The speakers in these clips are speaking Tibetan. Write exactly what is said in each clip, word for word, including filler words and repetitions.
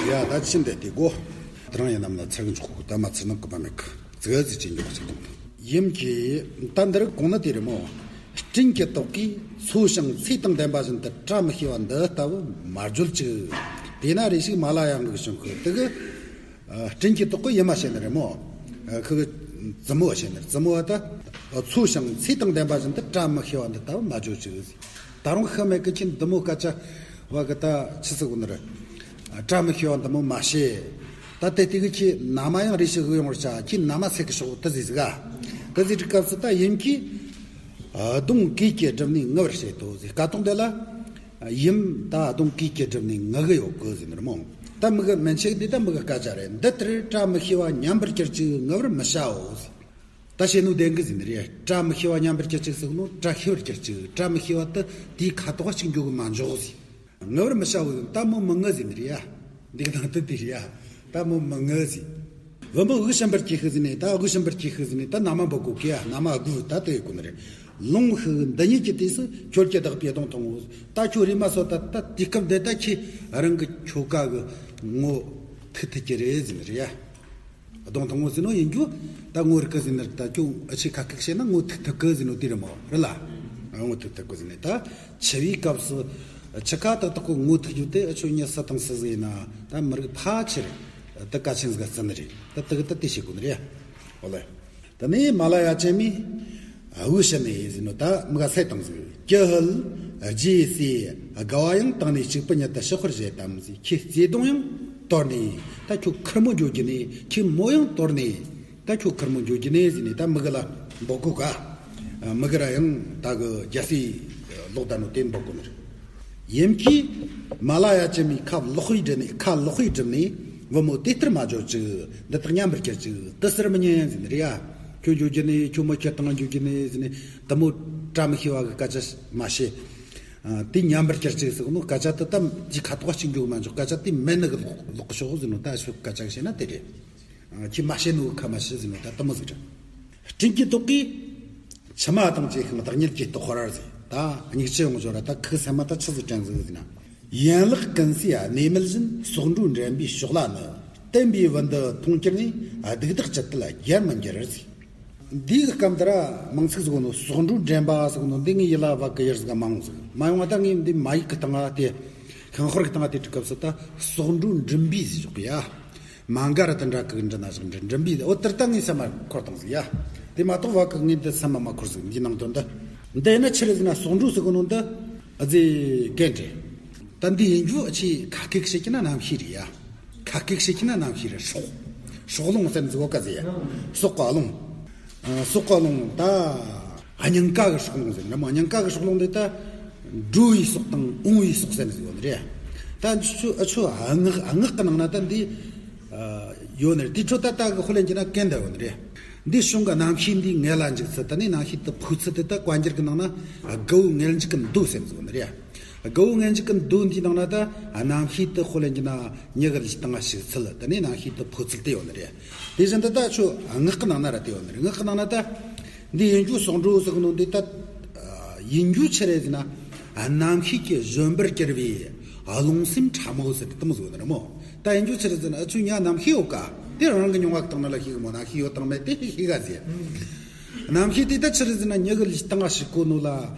ཡ་ད་ཕྱིན་དེ་དེ་གོ། དེ་རང་ཡིན་ནམ་ལ་ཚིག་འཇོག་གོ་ད་མ་ཚིག་ནང་གི་པ་མེད་གི་ཙི་ཙི་ཅན་འཇོག་ཅིག་དང་། ཡིན་གྱི། ད་འདིར་གོང་ན་དེ་རེད་མོ། སྤྲིན་གྱི་ཏོག་གིས་འཚོ་ཞིང་ཚེ་དང་ལྡན་པ་བཞིན་དུ་བཀྲ་མི་ཤིས་པ་འདི་ལྟ་བུ་མ་བརྗོད་ཅིག་དེས་ན་རེ་ཞིག་མ་ལ་ཡ་ངུག་བྱུང་གི་དེ་གི། སྤྲིན་གྱི་ཏོག་གི་ཡིན་མ་བྱས་ནི་རེད་མོ། ཁི་གི་བཙུན་མོ་བྱས་ནི་རེད། བཙུན་མོ་བ་ད་འཚོ་ཞིང་ཚེ་དང་ལྡན་པ་བཞིན་དུ་བཀྲ་མི་ཤིས་པ་འདི་ལྟ་བུ་མ་བརྗོད་ཅིག་ད་རུང་ཤི་མེད་གི་ཁྱི་འདི་མོ་སྐད་ཆ་བ་གི་ད་ཆི་ཟིག་གོ་ནི་རེད། བཀྲ་མི་ཤིས་པ་འདི་མོ་མ་བྱེད། ད་དེ་དེ་གི་ཁྱི་ན་མ་ཡང་རེ་ཞིག་གི་ཡོང་བར་བྱ། ཁྱི་ན་མ་ཟེར་གི་ཤོག་དེ་ཟིག་ཟིག་ག་དེ་ཟིག་གི་སྐབས་སུ་ད་ཡིན་གྱི། གདོང་གུས་ཀྱི་སྒྲུབ་ནས་ངུ་བར་བྱེད་དོ་ཟེར། ཀ་ཏོང་དེ་ལ། ཡིན་ད་གདོང་གུས་ཀྱི་སྒྲུབ་ནས་ངུ་གི་ཡོད་གི་ཟེར་ནི་རེད་མོ། ད་མི་གི་མན་ཆད་འདི་ད་མི་གི་སྐད་ཆ་རེད། འདི་ལྟར་བཀྲ་མི་ཤིས་པ་ཉམས་པར་གྱུར་ཅིག་ངུ་བར་མི་བྱའོ་ཟེར། ད་བྱེད་ནོ་བདེན་གི་ཟེར་ནི་རེད། བཀྲ་མི་ཤིས་པ་ཉམས་པར་གྱུར་ཅིག་ཟེར་ནོ་བཀྲ་ཤིས་པར་གྱུར་ཅིག་བཀྲ་མི་ཤིས་པ་དེ་དེའི་ཁ་དོག་གཅིག་འགྱོ་གི་མ་འཇོག་ཟེར། ངུ་བར་མི་བྱའོ་ཟེར། ད་མོ་མི་ངུ་ཟེར་ནི་རེད་ཡ། འདི་གི་ནང་དུ་དེ་རེད་ཡ། ད་མོ་མི་ངུ་ཟེར། བུ་མོ་དབུགས་ཕྱིན་པར་གྱིས་ཤིག་ཟེར་ནས། ད་དབུགས་ཕྱིན་པར་གྱིས་ཤིག་ཟེར་ནས་ད་ན་མ་འབོད་གོ་གི་ཡ། ན་མ་དགོས་ད་དེ་ཡོད་གོ་ནི་རེད། ལོང་ཤིག་འདི་ཉིད་ཀྱི་དུས་སུ་ཁྱོད་ཀྱིས་བདག་པོའི་གདོང་མཐོང་ངོ་། ད་ཁྱོད་རེམ་མ་སོང་། ད་ད་དུས་སྐབས་འདི་ད་ཁྱེད་རང་གི་ཁྱོ་ག་གི་ངོ་ཐུག་ཐུབ་ཀྱི་རེད་ཟེར་ནི་རེད་ཡ། གདོང་མཐོང་ངོ་ཟེར་ནོ་ཡིན་རྒྱུ། ད་ངོ་རིག་གི་ཟེར་ནི་རེད། ད་ཁྱོད་ཨ་ཆེ་ཁ་ཁུག་བྱས་ན་ངོ་ཐུག་ཐུབ་གི་ཟེར་ནོ་དེ་རེད་མོ། རེད་ལ། ངོ་ཐུག་ཐུབ་གི་ཟེར་ནས་ད་འཆི་བའི་སྐབས་སུ་འཆི་ཁ་ཏག་ཏག་གི་ངོ་ཐུག་རྒྱུ་དེ་ཨ་ཆོ་མྱི་སུ་དང་སུ་ཟིག་ཡིན་ན་ད་མི་རིགས་ཕལ་ཆེར་ད་གལ་ཆེན་ཟིག་བརྩི་ནི་རེད། ད་དེ་གི་ད་དེ་བྱེད་དགོས་ནི་རེད། ཨོ་ལེ། དེ་ནས་མ་ལ་ཡ་ཅན་མས་དབུགས་ཕྱིན་ནས་ཟེར་ནོ་ད་མི་ག་སད་བཏང་ཟིག་ཀྱི་ཧུལ་རྗེས་སུ་དགའ་བ་ཡང་བཏང་ནས་གཅིག་པུ་ཉིད་དུ་ཕྱག་དཔར་བཞེས་དམ་ཟེར། ཁྱེད་བརྩེ་གདུང་ཡང་དོར་ནས་ད་ཁྱོད་ཁེར་མོ་འགྱོ་རྒྱུ་ནས། ཁྱེད་མོ་ཡང་དོར་ནས་ད་ཁྱོད་ཁེར་མོ་འགྱོ་རྒྱུ་ནས་ཟེར་ནས་ད་མི་གི་ལ་འབོད་གོ་ག་མི་གི་ར་ཡང་ད་གི་རྒྱལ་སྲས་ལོག་ད་ནོ་དེ་འབོད་གོ་ནི་རེད། ཡིན་གྱི། མ་ལ་ཡ་ཅན་མས་ཁ་ལོག་པའི་སྒྲུབ་ནས། ཁ་ལོག་པའི་སྒྲུབ་ནས་བུ་མོ་དེ་ལྟར་མ་བརྗོད་ཅིག་འདི་དག་ཉམས་པར་གྱུར་ཅིག་དེ་ཟེར་མི་ཉན་ཟེར་ནི་རེད་ཡ། ཁྱོད་འགྱོ་རྒྱུ་ནས། ཁྱོད་མོ་ཁྱེད་དང་འགྱོ་རྒྱུ་ནས་ཟེར་ནས་དེ་མོ་བཀྲ་མི་ཤིས་པ་གི་སྐད་ཆ་མ་བྱེད། ཨ། དེ་ཉམས་པར་གྱུར་ཅིག་ཟེར་ནོ་སྐད་ཆ་དེ་ད་དེའི་ཁ་དོག་གཅིག་འགྱོ་མ་འཇོག་སྐད་ཆ་དེ་མེད་ནི་གི་ལོག་ལོག་ཤོག་ཟེར་ནོ་ད་ཤོག་སྐད་ཆ་བཤད་ན་དེ་རེད། ཁྱེད་མ་བཤད་ནོ་ཁ་མ་བཤད་ཟེར་ནོ་ད་དེ་མོ་ཟིག་རེད། སྤྲིན་གྱི་ཏོག་གིས་མཆི་མ་དང་བཅས་ཤིང་བདག་ཉིད་ཀྱི་ལྟོ་ཧོར་ར་ཟིག་ད་སྙིང་རྗེ་ཡོང་འབྱོར་ར། ད་ཁུ་སེམས་མ་ད་ཆི་ཟིག་དྲན་ཟིག་ཟེར་ན། ཡན་ལག་ཀུན་སེལ་གནས་མལ་བཞིན། སོགས་འགྲོ་འདྲེན་པའི་ཕྱོགས་ལ་ནི། བསྟན་པའི་བུ་འདི་མཐོང་གྱུར་ནས། སྡིག་བདག་ཅི་སྟེ་རྒྱལ་མི་འགྱུར་ཟིག་འདིའི་སྐབས་འདི་ར་མིང་ཚིག་ཟིག་ནོ། སོགས་འགྲོ་འདྲེན་པ་ཟིག་ནོ་འདི་ངའི་ཡིད་ལ་བབ་གི་ཡུལ་ཟིག་མ་ཡོང་ཟིག་མ་ཡོང་བ་ད་ངས་འདི་མ་ཡིག་གི་སྟེང་ང་དེ། ཤིང་ཧོར་གི་སྟེང་ང་དེ་འབྲི་སྐབས་སུ་ད་སོགས་འགྲོ་འདྲེན་པའི་ཟིག་ཞོག་གི་ཡ། མ་འགའ་ར་དེ་འདྲ་གི་འདྲི་ན་ཞིག་འདྲི་འདྲི་འབུལ་འོ་དེར་ད་ངས་སེམས་མ་འཁོར་བཏང་ཟིག་ཡ། དེ་མ་གཏོགས་བ་གི་ངས་འདི་སེམས་མ་མ་འཁོར་ཟིག་འདི་ནང་དོན་འདི། འདི་ཡིན་ན་ཆི་རེད་ཟེར་ན་སོགས་འགྲོ་ཟེར་གོ་ནོ་འདི་ཨ་ཙི་གན་རེད། ད་འདི་ཡིན་རྒྱུ་ཨ་ཆི་ཁ་སྐད་བཤད་ཀྱི་ན་རྣམ་ཤེས་རེད་ཡ། ཁ་སྐད་བཤད་ཀྱི་ན་རྣམ་ཤེས་རེད། སྲོག་སྲོག་རླུང་ཟེར་ནི་ཟིག་གོ་ག་ཟེར་ཡ། སྲོག་གི་རླུང་། ཨ། སྲོག་གི་རླུང་ད། སྙིང་ག་གི་སྲོག་རླུང་ཟེར་ནི་མོ། སྙིང་ག་གི་སྲོག་རླུང་དེ་ད། འགྲོ་བའི་སྲོག་དང་འོང་བའི་སྲོག་ཟེར་ནི་ཟིག་ཡོད་ནི་རེད། ད་ཆུ་ཨ་ཆུ་ངག་ངག་གི་ནང་ན་ད་འདི། ཨ། ཡོད་ནི་རེད། དེ་ཆུ་ད་ད་གི་ཧོ་ལན་གྱི་ན་གན་ད་ཡོད་ནི་རེད། འདི་བྱུང་གི་རྣམ་ཤེས་འདི་ངལ་ལ་འཇུག་ཚུལ། ད་ནི་རྣམ་ཤེས་དེ་འཕོ་ཚུལ་དེ་ད་བཀའ་འགྱུར་གི་ནང་ན་དགའ་བོ་ངལ་འཇུག་གི་མདོ་ཟེར་ནི་ཟིག་ཡོད་ནི་རེད། དགའ་བོ་ངལ་འཇུག་གི་མདོ་འདིའི་ནང་ན་ད་རྣམ་ཤེས་དེ་ཧོ་ལན་གྱི་ན་མྱི་གི་ལུས་སྟེང་ང་ཞུགས་ཚུལ། དེ་ནས་རྣམ་ཤེས་དེ་འཕོ་ཚུལ་དེ་ཡོད་ནི་རེད། དེ་བཞིན་དུ་ད་ཆོ་ངག་གི་ནང་ན་ར་དེ་ཡོད་ནི་རེད། ངག་གི་ནང་ན་ད་འདི་ཡིན་རྒྱུ་སོགས་འགྲོ་ཟེར་གི་ནོ་འདི་ད་ཡིན་རྒྱུ་ཆི་རེད་ཟེར་ན། རྣམ་ཤེས་ཀྱིས་བཞོན་པར་གྱུར་པའི་རླུང་སེམས་ཕྲ་མོ་ཟེར་དེ་མོ་ཟིག་ཡོད་ནི་རེད་མོ། ད་ཡིན་རྒྱུ་ཆི་རེད་ཟེར་ན་ཨ་ཆོ་ཉ་རྣམ་ཤེས་ཡོད་ཀ་དེ་རང་གི་མྱོང་བ་གི་སྟེང་ན་ལ་ཤེས་གི་མོ། རྣམ་ཤེས་ཡོད་དང་མེད་དེ་ཤེས་ག་ཟེར། རྣམ་ཤེས་དེ་ད་ཆི་རེད་ཟེར་ན་མྱི་གི་ལུས་སྟེང་ང་ཞུགས་གོ་ནོ་ལ།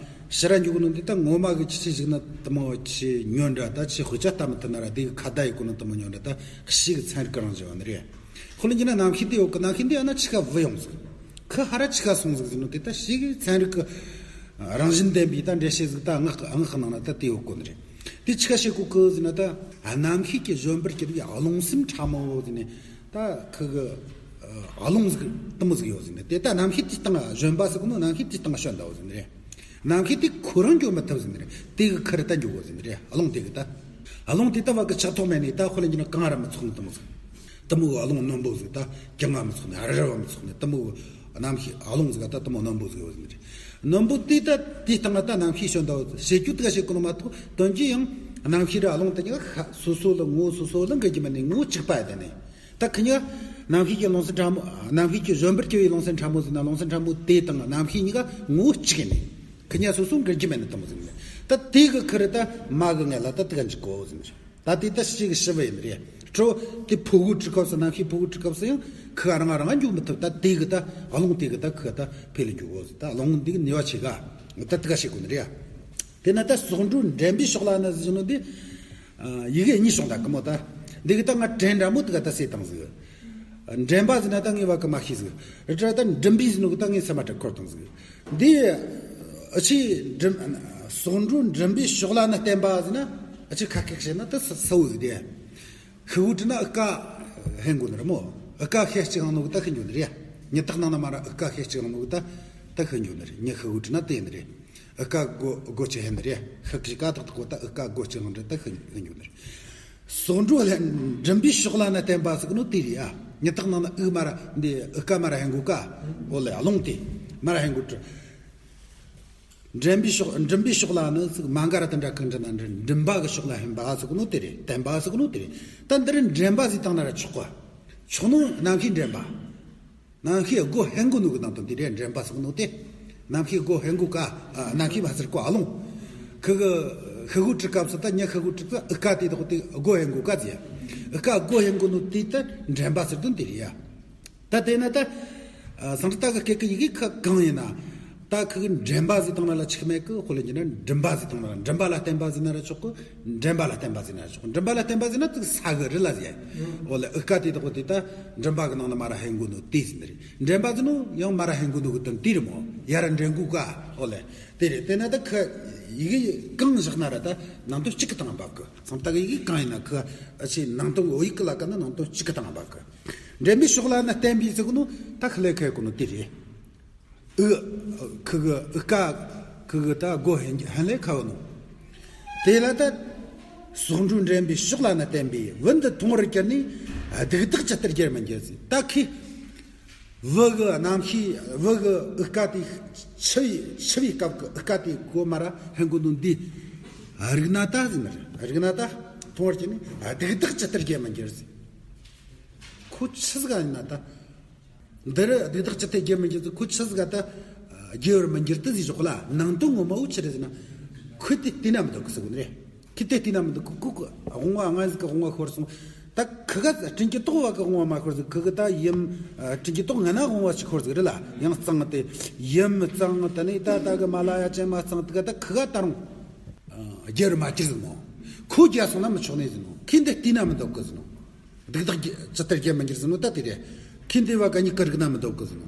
ཕྱི་ར་འཇུག་ནོ་འདི་ད་ངོ་མ་གི་ཆི་ཆི་ཞིག་ན་དེ་མོ་ཆི་ཉོན་འདྲ། ད་ཆི་དཔེ་ཆ་ལྟ་མི་ཐུབ་ན་ར་དེ་གི་ཁ་བརྡ་ཡི་གོ་ནོ་དེ་མོ་ཉོན་འདྲ། ད་ཤི་གི་ཚན་རིག་གི་རང་བཞིན་ཡོད་ནི་རེད། ཁོ་ལ་ཡིན་ན་རྣམ་ཤེས་དེ་ཡོད་གི། རྣམ་ཤེས་འདི་ཡང་ན་ཆི་ག་བུད་ཡོང་ཟིག་ཁི་ཧ་ར་ཆི་ག་སོང་ཟིག་ཟེར་ནོ་དེ་ད་ཤི་གི་ཚན་རིག་གི་རང་བཞིན་ལྡན་པའི་ད་འགྲེལ་བཤད་ཟིག་ད་ངག་གི་ངག་གི་ནང་ན་ད་དེ་ཡོད་གོ་ནི་རེད། དེ་ཆི་ག་བཤད་གོ་གི་ཟེར་ན་ད་རྣམ་ཤེས་ཀྱིས་བཞོན་པར་གྱུར་པའི་རླུང་སེམས་ཕྲ་མོ་ཟེར་ནས། ད་ཁི་གི་ཨ་རླུང་ཟིག་དེ་མོ་ཟིག་ཡོད་ཟེར་ནས། དེ་ད་རྣམ་ཤེས་དེའི་སྟེང་ང་བཞོན་པ་ཟེར་གོ་ནོ་རྣམ་ཤེས་དེའི་སྟེང་ང་བཞོན་ད་ཡོད་ཟེར་ནི་རེད། རྣམ་ཤེས་དེ་ཁོ་རང་འགྱོ་མི་ཐུབ་ཟེར་ནི་རེད། དེ་གི་ཁུར་ད་འགྱོ་གོ་ཟེར་ནི་རེད། རླུང་དེ་གི་ད། རླུང་དེ་ད་བ་གི་ཆགས་ཐོགས་མེད་ནས་ད་ཁོ་ལ་འགྱོ་ན་གང་ར་མི་ཚོགས་ནི་དེ་མོ་ཟིག་དེ་མོ་གི་རླུང་རྣོན་པོ་ཟིག་ད་གྱང་ང་མི་ཚོགས་ནི་རི་ར་བ་མི་ཚོགས་ནི་དེ་མོ་གི་རྣམ་ཤེས་རླུང་ཟིག་ད་དེ་མོ་རྣོན་པོ་ཟིག་ཡོད་ཟེར་ནི་རེད། རྣོན་པོ་དེ་ད་དེའི་སྟེང་ང་ད་རྣམ་ཤེས་བཞོན་ད་ཡོད་ཟེར། བྱེད་རྒྱུ་དེ་ག་བྱེད་གོ་ནོ་མ་གཏོགས་དོན་གྱིས་ཡང་རྣམ་ཤེས་ར་རླུང་དེ་གཉིས་ཀ་སོ་སོ་ལ་ངོ་བོ་སོ་སོ་ལ་འགལ་གྱི་མེད་ནས་ངོ་བོ་གཅིག་པ་ཡ་དེ་ནས། ད་ཁི་གཉིས་རྣམ་ཤེས་ཀྱི་རླུང་སེམས་ཕྲ་མོ། རྣམ་ཤེས་ཀྱིས་བཞོན་པར་གྱུར་པའི་རླུང་སེམས་ཕྲ་མོ་ཟེར་ན་རླུང་སེམས་ཕྲ་མོ་དེ་དང་རྣམ་ཤེས་གཉིས་ཀ་ངོ་བོ་གཅིག་ཡིན་ནས། ཁི་གཉིས་སོ་སོ་འགལ་གྱི་མེད་ནི་དེ་མོ་ཟིག་ནས། ད་དེ་གི་ཁུར་ད་མ་གི་ངལ་ལ་ད་དེ་ག་འཇུག་གོ་ཟེར་ནས། ད་དེ་ད་ཕྱི་གི་ཕྱི་བ་ཡིན་རེད། ཁྲོ་དེ་ཕུ་གུ་གྲི་སྐབས་སུ་རྣམ་ཤེས་ཕུ་གུ་གྲི་སྐབས་སུ་ཡང་ཁུ་ག་རང་རང་འཇུག་མི་ཐུབ། ད་དེ་གི་ད་རླུང་དེ་གི་ད་ཁུ་ད་འཕེལ་འཇུག་གོ་ཟེར། ད་རླུང་འདི་གི་ནུས་པ་ཆེ་ག་ད་དེ་ག་ཤེས་དགོས་ནི་རེད། དེ་ན་ད་ཟོག་འབྲུ་འདྲེན་པའི་ཕྱོགས་ལ་ནི་ཟེར་ནོ་དེ། ཡི་གེ་གཉིས་བྱུང་ད་གི་མོ་ད། འདི་གི་ད་ང་དྲན་འདྲ་མོ་དེ་ག་ད་ཟེར་བཏང་ཟིག་འདྲེན་པ་ཟེར་ན་ད་ངས་བ་གི་མ་ཤེས་ཟིག་རེད་ད་འགྲིམ་པའི་ཟེར་ནོ་གི་ད་ངས་ཚད་མ་དྲ་འཁོར་བཏང་ཟིག་འདི་ཨ་ཆི་འགྲིམ་ཟོག་འབྲུ་འགྲིམ་པའི་ཕྱོགས་ལ་ནི་བརྟེན་པ་ཟེར་ན། ཨ་ཆི་ཁ་སྐད་བཤད་ན་ད་ས་བོ་ཟིག་དེ། ཤི་བོ་དྲི་ན་ཨི་ཀ་ཧན་གོ་ནི་རེད་མོ། ཨི་ཀ་ཤེས་གཅིག་ཨང་ནོ་གི་ད་ཤི་འགྱོ་ནི་རེད། ཉི་ཐག་ནང་ན་མ་ར་ཨི་ཀ་ཤེས་གཅིག་ཨང་ནོ་གི་ད་ད་ཤི་འགྱོ་ནི་རེད། ཉི་ཤི་བོ་དྲི་ན་དེ་ནི་རེད། ཨི་ཀ་སྒོ་སྒོ་ཆེ་ཧན་ནི་རེད། ཤི་ཀི་ཀ་ཐག་ཐག་གོ་ད་ཨི་ཀ་སྒོ་ཆེ་ཨང་རེད། ད་ཤི་འགྱོ་ནི་རེད། ཟོག་འབྲུ་ལ་འགྲིམ་པའི་ཕྱོགས་ལ་ན་བརྟེན་པ་ཟེར་གི་ནོ་དེ་རེད་ཡ། ཉི་ཐག་ནང་ན་ཨི་མ་ར་འདི་ཨི་ཀ་མ་ར་ཧན་གོ་ག་འོ་ལེ་རླུང་དེ་མ་ར་ཧན་གོ་དྲི། འགྲིམ་པའི་ཕྱོགས་འགྲིམ་པའི་ཕྱོགས་ལ་ནི་ཟིག་མ་འགའ་ར་དེ་འདྲ་གང་འདྲ་ན་འདྲ་འགྲིམ་པ་གི་ཕྱོགས་ལ་ཧན་པ་ཟེར་གི་ནོ་དེ་རེད། བརྟེན་པ་ཟེར་གི་ནོ་དེ་རེད། ད་འདི་རུ་འགྲེམ་པ་ཟེར་བཏང་ན་ར་ཆོག་གོ་ཆོག་ནོ་རྣམ་ཤེས་འགྲེམ་པ། རྣམ་ཤེས་སྒོ་ཧན་གོ་ནོ་གི་ནང་དོན་དེ་རེད། འགྲེམ་པ་ཟེར་གི་ནོ་དེ། རྣམ་ཤེས་སྒོ་ཧན་གོ་ག་ཨ་རྣམ་ཤེས་མ་ཟེར་གོ་ཨ་ལོང་། ཁི་གི་ཤི་གུ་དྲི་སྐབས་སུ་ད་ཉི་ཤི་གུ་དྲི་སྐབས་ཨི་ཀ་དེ་དག་དེ་སྒོ་ཧན་གོ་ག་ཟེར། ཨི་ཀ་སྒོ་ཧན་གོ་ནོ་དེ་ད་འགྲེམ་པ་ཟེར་དོན་དེ་རེད་ཡ། ད་དེ་ན་ད། ཨ་སང་ད་གི་སྐད་ཀྱི་ཡི་གེ་ཁ་གང་ཡིན་ན། ད་ཁི་གི་འགྲེམ་པ་ཟེར་བཏང་ན་ལ་ཆིག་མེད་གི་དཔེ་ལེན་གྱི་ན་འགྲིམ་པ་ཟེར་བཏང་ན་ལ་འགྲིམ་པ་ལ་བརྟེན་པ་ཟེར་ན་ར་ཆོག་གི་འགྲེམ་པ་ལ་བརྟེན་པ་ཟེར་ན་ར་ཆོག་འགྲིམ་པ་ལ་བརྟེན་པ་ཟེར་ན་ཙིག་ས་གི་རི་ལ་ཟེར། འོ་ལེ་ཨི་ཀ་དེ་དག་དེ་ད་འགྲིམ་པ་གི་ནང་ན་མ་ར་ཧན་གོ་ནོ་དེ་ཟེར་ནི་རེད། འགྲེམ་པ་ཟེར་ནོ་ཡང་མ་ར་ཧན་གོ་ནོ་གི་དོན་དེ་རེད་མོ། ཡ་ར་འགྲེམ་གོ་ག་འོ་ལེ། དེ་རེད། དེ་ན་ད་ཁི་ཡི་གེ་གང་བཞག་ན་ར་ད་ནང་དོན་གཅིག་གི་སྟེང་འབབ་གི་སང་ད་གི་ཡི་གེ་གང་ཡིན་ན་ཁི་ཨ་ཆི་ནང་དོན་འོ་ཡིག་གི་ལ་ཀ་ན་ནང་དོན་གཅིག་གི་སྟེང་འབབ་གི་འགྲེམ་པའི་ཕྱོགས་ལ་ན་བརྟེན་པའི་ཟེར་གོ་ནོ་ད་ཁི་ལས་ཁ་ཡོད་གོ་ནོ་དེ་རེད། ཨི་ཁི་གི་ཨི་ཀ་ཁི་གི་ད་སྒོ་ཧན་ཧན་ལས་ཁ་བ་ནོ། དེ་ལ་ད་ཟོག་འབྲུ་འགྲེམ་པའི་ཕྱོགས་ལ་ན་བརྟེན་པའི་བུ་འདི་མཐོང་བར་གྱུར་ནས་སྡིག་བདག་ཇི་ལྟར་རྒྱལ་མི་འགྱུར་ཟེར། ད་ཁི་བུ་གི་རྣམ་ཤེས་བུ་གི་ཨི་ཀ་དེ་འཆི་བའི་འཆི་བའི་སྐབས་ཀྱི་ཨི་ཀ་དེ་གོ་མ་ར་ཧན་གོ་ནོ་འདི་རིག་ན་ད་ཟེར་ནི་རེད། རིག་ན་ད་མཐོང་བར་གྱུར་ནས་སྡིག་བདག་ཇི་ལྟར་རྒྱལ་མི་འགྱུར་ཟེར། ཁོ་ཆི་ཟིག་ཡིན་ན་ད། འདི་རུ་སྡིག་བདག་ཇི་ལྟར་རྒྱལ་མི་འགྱུར་ཟེར། ཁོ་ཆི་ཟིག་ད་རྒྱལ་བར་མི་འགྱུར་ཏི་ཟིག་ཞོག་ལ་ནང་དོན་ངོ་མ་བོ་ཆི་རེད་ཟེར་ན། ཁོས་དེ་བལྟས་ན་མི་འདོད་གི་ཟེར་གོ་ནི་རེད། ཁོས་དེ་བལྟས་ན་མི་འདོད་གི་ཁོ་གི་དབང་བ་ང་ཟིག་གི་དབང་བ་ཤོར་སོང་། ད་ཁི་ག་དྲིན་གྱི་ཏོག་བ་གི་དབང་བ་མ་ཤོར་ཟིག་ཁི་གི་ད་ཡིན་དྲིན་གྱི་ཏོག་ང་ན་དབང་བ་ཞིག་ཤོར་ཟིག་རེད་ལ། ཡང་གཙང་དེ་ཡིན་མི་གཙང་དེ་ནས་ད་ད་གི་མ་ལ་ཡ་ཅན་མ་གཙང་དེ་ག་ད་ཁི་ག་ད་རུང་རྒྱལ་བར་མ་གྱུར་ཟིག་མོ། ཁོ་རྒྱལ་སོང་ན་མི་ཆོག་ནས་ཟིག་ནོ། ཁོས་འདི་བལྟས་ན་མི་འདོད་གི་ཟིག་ནོ། སྡིག་བདག་ཇི་ལྟར་རྒྱལ་མི་འགྱུར་ཟེར་ནོ་ད་དེ་རེད། ཁོས་འདི་བ་ག་གཉིས་ཀ་རིག་ན་མི་འདོད་གི་ཟེར་ནོ།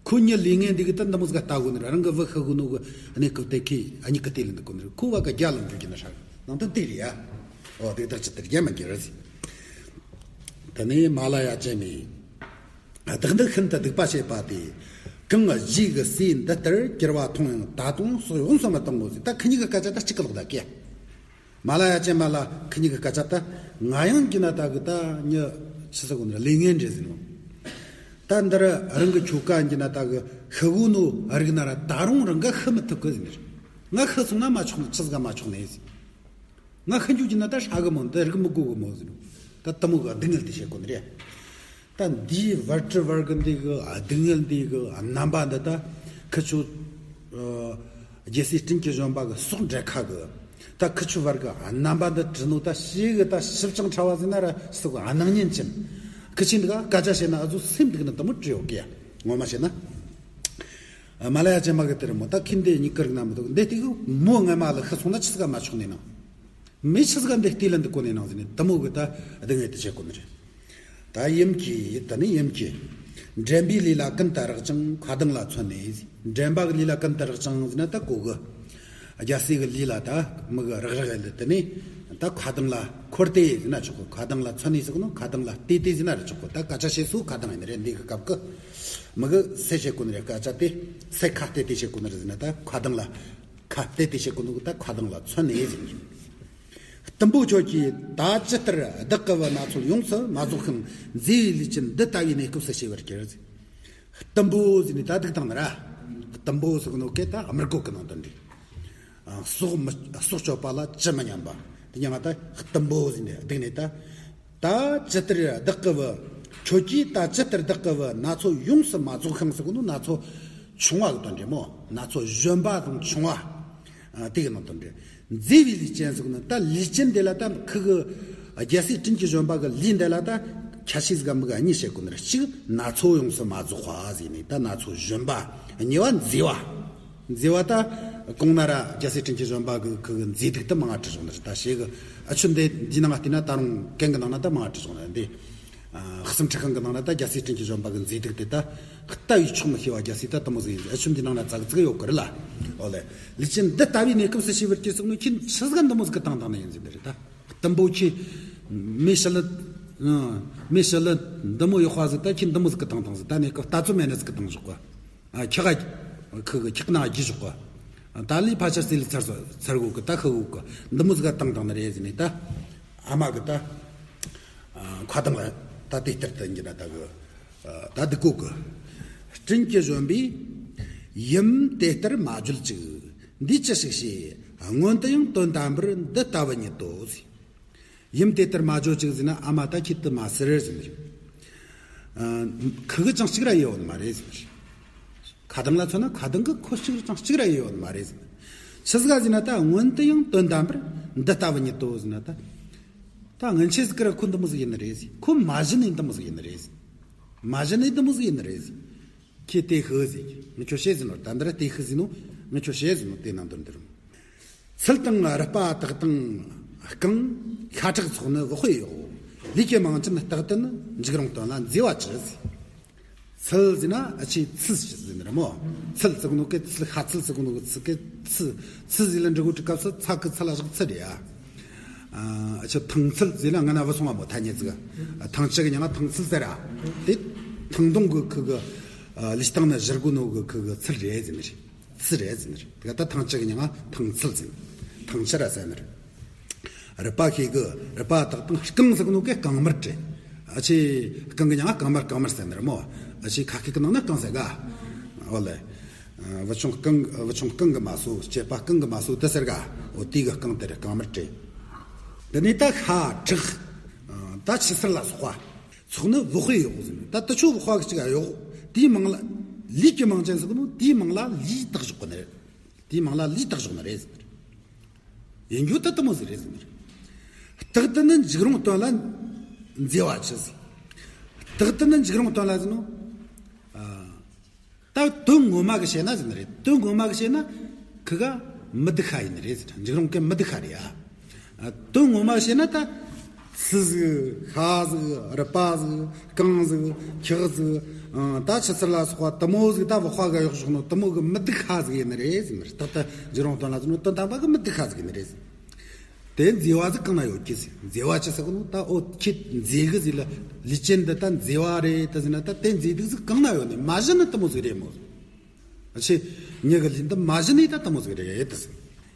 ཁོ་མྱི་ལས་ངན་འདི་གི་ད་འདི་མོ་ཟིག་ལྟ་གོ་ནི་ར་རང་གི་བུ་ཤི་གོ་ནོ་གི་གནས་སྐབས་དེ་ཁོས་གཉིས་ཀ་དེ་ལ་འདུག་གོ་ནི་རེད། ཁོ་བ་ག་རྒྱ་ལ་འགྱུར་གྱི་ན་ཧྲ་གི་ནང་དོན་དེ་རེད་ཡ། འོ་སྡིག་བདག་ཇི་ལྟར་རྒྱལ་མི་འགྱུར་ཟེར། ད་ནི་མ་ལ་ཡ་ཅན་མི། བདག་འདི་ཤིན་ཏུ་སྡིག་པ་བྱེད་པ་དེ། གང་རྗེས་ཀྱི་སྲས་འདི་ལྟར་གྱུར་པ་མཐོང་ཡང་ད་དུང་སྲོག་ཡོངས་སུ་མི་གཏང་ངོ་ཟེར། ད་ཁི་གཉིས་ཀྱི་སྐད་ཆ་ད་གཅིག་གི་ལོག་ད་ཀྱེ། མ་ལ་ཡ་ཅན་མ་ལ་ཁི་གཉིས་ཀྱི་སྐད་ཆ་ད་ང་ཡང་གྱི་ན་ད་གི་ད་མྱི་ཆི་ཟེར་གོ་ནི་ར་ལས་ངན་འདྲེ་ཟེར་ནོ། ད་འདི་ར་རང་གི་ཁྱོ་ག་གྱི་ན་ད་གི་ཤི་གོ་ནོ་རིག་ན་ར་ད་རུང་རང་ག་ཤི་མི་ཐུབ་གི་ཟེར་ནི་རེད། ང་ཤི་སོང་ན་མ་ཆོག་ནི་ཆི་ཟིག་ག་མ་ཆོག་ནི་ཟེར། ང་ཤི་འགྱོ་གྱི་ན་ད་ཧྲ་གི་མོ་འདི་རིག་མི་དགོས་གི་མོ་ཟེར་ནོ། ད་དེ་མོ་གི་སྡུག་བསྔལ་དེ་བྱེད་གོ་ནི་རེད། ད་འདིའི་བར་གྲི་བར་གི་འདི་གི་སྡུག་བསྔལ་འདི་གི་རྣམ་པ་འདི་ད་ཁི་ཆོ་ཨ་རྒྱལ་སྲས་སྤྲིན་གྱི་བཞོན་པ་གི་སོག་འབྲེལ་ཁ་གི་ད་ཁི་ཆོ་བར་གི་རྣམ་པ་འདི་བྲི་ནོ་ད་ཞེ་གི་ད་ཞིབ་ཅིང་ཕྲ་བ་ཟེར་ན་ར་སུ་གི་སྣང་བརྙན་ཅན། ཁི་ཆོ་འདི་ག་སྐད་ཆ་བཤད་ན་ཨ་ཟོ་སེམས་འདུག་ན་དེ་མོ་བྲི་ཡོད་གི་ཡ། ངོ་མ་བཤད་ན། མ་ལ་ཡ་ཅན་མ་གི་དེ་རེད་མོ། ད་ཁི་འདི་གཉིས་ཀ་རིག་ན་མི་འདུག་འདི་དེ་གི་མོ་ངན་མ་ལ་ཤི་སོང་ན་ཆི་ཟིག་ག་མ་ཆོག་ནི་ནང་། མི་ཆི་ཟིག་ག་འདི་བལྟས་ལ་འདུག་གོ་ནི་ནང་ཟེར་ནས་དེ་མོ་གི་ད་སྡུག་བསྔལ་དེ་བྱེད་གོ་ནི་རེད། ད་ཡུམ་གྱིས་ད་ནི་ཡུམ་གྱིས། འགྲན་པའི་ལས་ལ་ཀུན་ཏུ་རེག་ཅིང་མཁའ་ལྡིང་ལ་མཚོན་ནས། འགྲན་པ་གི་ལས་ལ་ཀུན་ཏུ་རེག་ཅིང་ཟེར་ན་ད་གོ་གི། རྒྱལ་སྲས་གི་ལས་ལ་ད་མི་གི་རེག་རེག་ཡིན་ལ་དེ་ནས་ད་མཁའ་ལྡིང་ལ་འཁོར་ཏེ་ཟེར་ན་ཆོག་གི། མཁའ་ལྡིང་ལ་མཚོན་ནས་ཟེར་གི་ནོ། མཁའ་ལྡིང་ལ་བལྟས་ཏེ་ཟེར་ན་ར་ཆོག་གི། ད་སྐད་ཆ་བཤད་སོ་མཁའ་ལྡིང་ཡིན་ནི་རེད། འདི་གི་སྐབས་གི་མི་གི་སེ་བྱེད་གོ་ནི་རེད། སྐད་ཆ་དེ་སེ་ཁ་གཏད་དེ་བྱེད་གོ་ནི་རེད་ཟེར་ན་ད་མཁའ་ལྡིང་ལ་ཁ་གཏད་དེ་བྱེད་གོ་ནི་གི་ད་མཁའ་ལྡིང་ལ་མཚོན་ནས་ཟེར་ནས། གཏུམ་པོ་ཁྱོད་ཀྱིས་ད་ཇི་ལྟར་བདག་གི་བུ་ན་ཚོད་ཡོངས་སུ་མ་རྫོགས་ཤིང་། མཛེས་པའི་ལུས་ཅན་འདི་ལྟ་བུའི་གནས་སྐབས་སུ་ཤེས་པར་གྱུར་ཟེར། གཏུམ་པོ་ཟེར་ནས་ད་སྡིག་བཏང་ནི་ར། གཏུམ་པོ་ཟེར་གི་ནོ་སྐད་ད་དམུ་རྒོད་ཀྱི་ནང་དོན་རེད། ཨ་སྲོག་མི་སྲོག་གཅོད་པ་ལ་ཇི་མི་སྙམ་པ། དེ་ཡང་ང་ད་གཏུམ་པོ་ཟེར་ནས་སྡིག་ནས་ད། ད་ཇི་ལྟར་བདག་གི་བུ། ཁྱོད་ཀྱིས་ད་ཇི་ལྟར་བདག་གི་བུ་ན་ཚོད་ཡོངས་སུ་མ་རྫོགས་ཤིང་ཟེར་གི་ནོ། ན་ཚོད་ཆུང་བ་གི་དོན་རེད་མོ། ན་ཚོད་གཞོན་པ་དང་ཆུང་བ། ཨ་དེ་གི་ནང་དོན་རེད། མཛེས་པའི་ལུས་ཅན་ཟེར་གི་ནོ། ད་ལུས་ཅན་དེ་ལ་ད་ཁི་གི་ རྒྱལ་སྲས་དྲིན་གྱི་བཞོན་པ་གི་ལུས་འདི་ལ་ད་ཁྱད་ཆོས་ཟིག་མིག་གཉིས་བཤད་དགོས་ནི་རེད། གཅིག་ན་ཚོད་ཡོངས་སུ་མ་རྫོགས་པ་ཟེར་ནས་ད་ན་ཚོད་བཞོན་པ། གཉིས་པ་མཛེས་པ། མཛེས་པ་ད་གོང་ན་ར་རྒྱལ་སྲས་དྲིན་གྱི་བཞོན་པ་གི་ཁུ་གི་མཛེས་སྡུག་ད་མང་ང་བྲིས་བཞག་ནི་རེད། ད་ཞེ་གི་ཨ་ཆུ་འདི་འདི་ནང་བལྟས་ན་ད་རུང་གན་གི་ནང་ན་ད་མང་ང་བྲིས་བཞག་ནི་རེད། འདི་ཨ་གསུམ་ཁྲི་ཁང་གི་ནང་ན་ད་རྒྱལ་སྲས་དྲིན་གྱི་བཞོན་པ་གི་མཛེས་སྡུག་དེ་ད་ལྟ་བས་ཆོག་མི་ཤེས་པ། རྒྱལ་སྲས་ད་དེ་མོ་ཟིག་ཡིན་ཟེར། ཨ་ཆུ་འདི་ནང་ན་ཙག་ཙིག་ཡོད་གི་རེད་ལ། ཨོ་ལེ། ལུས་ཅན་འདི་ལྟ་བུའི་གནས་སྐབས་སུ་ཤེས་པར་གྱིས་ཟེར་ནོ་ཁྱེད་ཆི་ཟིག་ག་འདི་མོ་ཟིག་གི་བཏང་བཏང་ནི་ཡིན་ཟེར་ནི་རེད་ད། གཏུམ་པོ་ཁྱེད། མི་ཞི་ལི། ཨང་། མི་ཞི་ལི་འདི་མོ་ཡག་པ་ཟིག་ད་ཁྱེད་འདི་མོ་ཟིག་གི་བཏང་བཏང་ཟིག་ད་གནས་སྐབས་ལྟ་ཚོད་མེད་ནི་ཟིག་གི་བཏང་བཞག་གོ། ཨ་ཁྱག་ག་ཁུ་གི་ཁྱག་ན་རྒྱུ་བཞག་གོ། ཨ་ད་ལས་ཕལ་ཆེར་སྲིད་ལས་ཚར་སོ་ཚར་གོ་གི། ད་ཁུ་གོ་གི་འདི་མོ་ཟིག་ག་བཏང་བཏང་ནི་རེད་ཟེར་ནས་ད། ཨ་མ་གི་ད། ཨ་ཁ་གདང་ལ་ད་དེ་ལྟར་དུ་འགྱུར་ན་ད་གི། ཨ་ད་འདི་གོ་གི། དྲིན་གྱི་བཞོན་པས། ཡུམ་དེ་ལྟར་མ་བརྗོད་ཅིག་འདིས་ཅི་ཞིག་བྱེད། སྔོན་དུ་ཡང་དོན་དམ་པར་འདི་ལྟ་བུ་ཉིད་དོ་ཟེར། ཡུམ་དེ་ལྟར་མ་བརྗོད་ཅིག་ཟེར་ན་ཨ་མ་ད་ཁྱེད་དུ་མ་ཟེར་ཟེར་ནི་རེད། ཨ་ཁུ་གི་ཅང་གཅིག་ར་ཡོད་མ་རེད་ཟེར་ནི་རེད། ཁ་གདང་ལ་མཚོན་ན་ཁ་གདང་གི་ཁོ་གཅིག་ཅང་གཅིག་ར་ཡོད་མ་རེད་ཟེར་ནི། ཆི་ཟིག་ག་ཟེར་ན་ད་སྔོན་དུ་ཡང་དོན་དམ་པར་འདི་ལྟ་བུ་ཉིད་དོ་ཟེར་ན་ད། ད་སྔོན་ཆད་ཟིག་གི་ར་ཁོ་འདི་མོ་ཟིག་ཡིན་ནི་རེད་ཟེར། ཁོ་མ་གཞི་ནས་འདི་མོ་ཟིག་ཡིན་ནི་རེད་ཟེར། མ་གཞི་ནས་འདི་མོ་ཟིག་ཡིན་ནི་རེད་ཟེར། ཁྱེད་དེ་ཤི་ཟེར། ངས་ཁྱོད་བཤད་ཟེར་ནོ། ད་འདི་ར་དེ་ཤི་ཟེར་ནོ། ངས་ཁྱོད་བཤད་ཟེར་ནོ། དེ་ནང་དོན་འདིར། ཚུལ་དང་རུས་པ་དག་དང་རྐང་། ཤ་ཁྲག་ཚོགས་ནི་བག་ཕེབས་གཡོག་ལུས་ཀྱི་མིང་ཅན་རྟག་ཏུ་ནི། འཇིགས་རུང་དོན་ལ་མཛེས་པ་ཅི་ཟེར། ཚུལ་ཟེར་ན་ཨ་ཆི་ཚུལ་ཟེར་ནི་རེད་མོ། ཚུལ་ཟེར་གོ་ནོ་གི་ཚུལ། ཤ་ཚུལ་ཟེར་གོ་ནོ་གི་ཚུལ་གི་ཚུལ། ཚུལ་ཟེར་ལ་འབྲི་གོ་དུས་སྐབས་སུ་ཚ་གི་ཚུལ་ལ་བཞག་ཚུལ་རེད་ཡ། ཨ་ཆི་ཐང་ཚུལ་ཟེར་ན་ང་ན་བུ་སོང་བ་མོ་ཐ་སྙད་ཟིག་ཐང་ཆུ་གི་མྱིང་ང་ཐང་ཚུལ་ཟེར་ར། དེ་ཐང་སྟོང་གི་ཁུ་གི་ལུས་སྟེང་ན་བཞུར་གོ་ནོ་གི་ཁུ་གི་ཚུལ་རེད་ཟེར་ནི་རེད། ཚུལ་རེད་ཟེར་ནི་རེད། དེ་ག་ད་ཐང་ཆུ་གི་མྱིང་ང་ཐང་ཚུལ་ཟེར། ཐང་ཆུ་ར་ཟེར་ནི་རེད། རུས་པ་ཤེས་གི། རུས་པ་དག་དང་རྐང་ཟེར་གོ་ནོ་གི་རྐང་དམར་རེད། ཨ་ཆི་རྐང་གི་མྱིང་ང་རྐང་དམར། རྐང་དམར་ཟེར་ནི་རེད་མོ། ཨ་ཆི་ཁ་སྐད་གི་ནང་ན་རྐང་ཟེར་ག་ཨོ་ལེ། ཨ་བུ་ཆུང་རྐང་། བུ་ཆུང་རྐང་གིས་མ་གསོ། སྐྱེས་པ་རྐང་གིས་མ་གསོ་དེ་ཟེར་ག་ཨོ་དེ་གི་རྐང་དེ་རེད། རྐང་དམར་རེད། དེ་ནས་ད་ཤ་ཁྲག་ད་ཆུ་སེར་ལ་སོགས་པ། ཚོགས་ནི་བག་ཕེབས་གཡོག་ཟེར་ནི། ད་དེ་ཆོ་བག་པ་གི་གཅིག་ག་གཡོག་དེའི་མིང་ལ། ལུས་ཀྱི་མིང་ཅན་ཟེར་གོ་ནོ་དེའི་མིང་ལ་ལུས་བཏགས་བཞག་གོ་ནི་རེད། དེའི་མིང་ལ་ལུས་བཏགས་བཞག་ནི་རེད་ཟེར་ནི་རེད། ཡིན་རྒྱུ་ད་དེ་མོ་ཟིག་རེད་ཟེར་ནི་རེད། རྟག་ཏུ་ནི་འཇིགས་རུང་དོན་ལ་མཛེས་པ་ཅི་ཟེར། རྟག་ཏུ་ནི་འཇིགས་རུང་དོན་ལ་ཟེར་ནོ། ཨ་ད་དོན་ངོ་མ་གི་བཤད་ན་ཟེར་ནི་རེད། དོན་ངོ་མ་གི་བཤད་ན་ཁུ་ག་མི་སྡུག་ཤ་ཡིན་ནི་རེད་ཟེར། འཇིགས་རུང་གི་མི་སྡུག་ཤ་རེད་ཡ། ཨ་དོན་ངོ་མ་བཤད་ན་ད་ཚུལ་ཟིག་ཤ་ཟིག་རུས་པ་ཟིག་རྐང་ཟིག་ཁྱག་ཟིག་ཨང་ད་ཆུ་སེར་ལ་སོགས་པ་དེ་མོ་ཟིག་ད་བག་པ་ག་གཡོག་བཞག་ནོ་དེ་མོ་གི་མི་སྡུག་ཤ་ཟིག་ཡིན་ནི་རེད་ཟེར་ནི་རེད། རྟག་ཏུ་འཇིགས་རུང་དོན་ལ་ཟེར་ནོ་དོན་དམ་པ་གི་མི་སྡུག་ཤ་ཟིག་ཡིན་ནི་རེད་ཟེར། དེ་མཛེས་པ་ཟིག་གང་ན་ཡོད་ཀི་ཟེར། མཛེས་པ་ཅི་ཟེར་གོ་ནོ་ད་ཨོ་ཁྱེད་མཛེས་གི་ཟིག་ལ་ལུས་ཅན་འདི་ད་མཛེས་པ་རེད་ད་ཟེར་ན་ད་དེ་མཛེས་སྡུག་ཟིག་གང་ན་ཡོད་ནི། མ་གཞི་ནི་དེ་མོ་ཟིག་རེད་མོ། ཨ་ཆི། མྱི་གི་ལུས་འདི་མ་གཞི་ནས་ད་དེ་མོ་ཟིག་རེད་ད་ཟེར།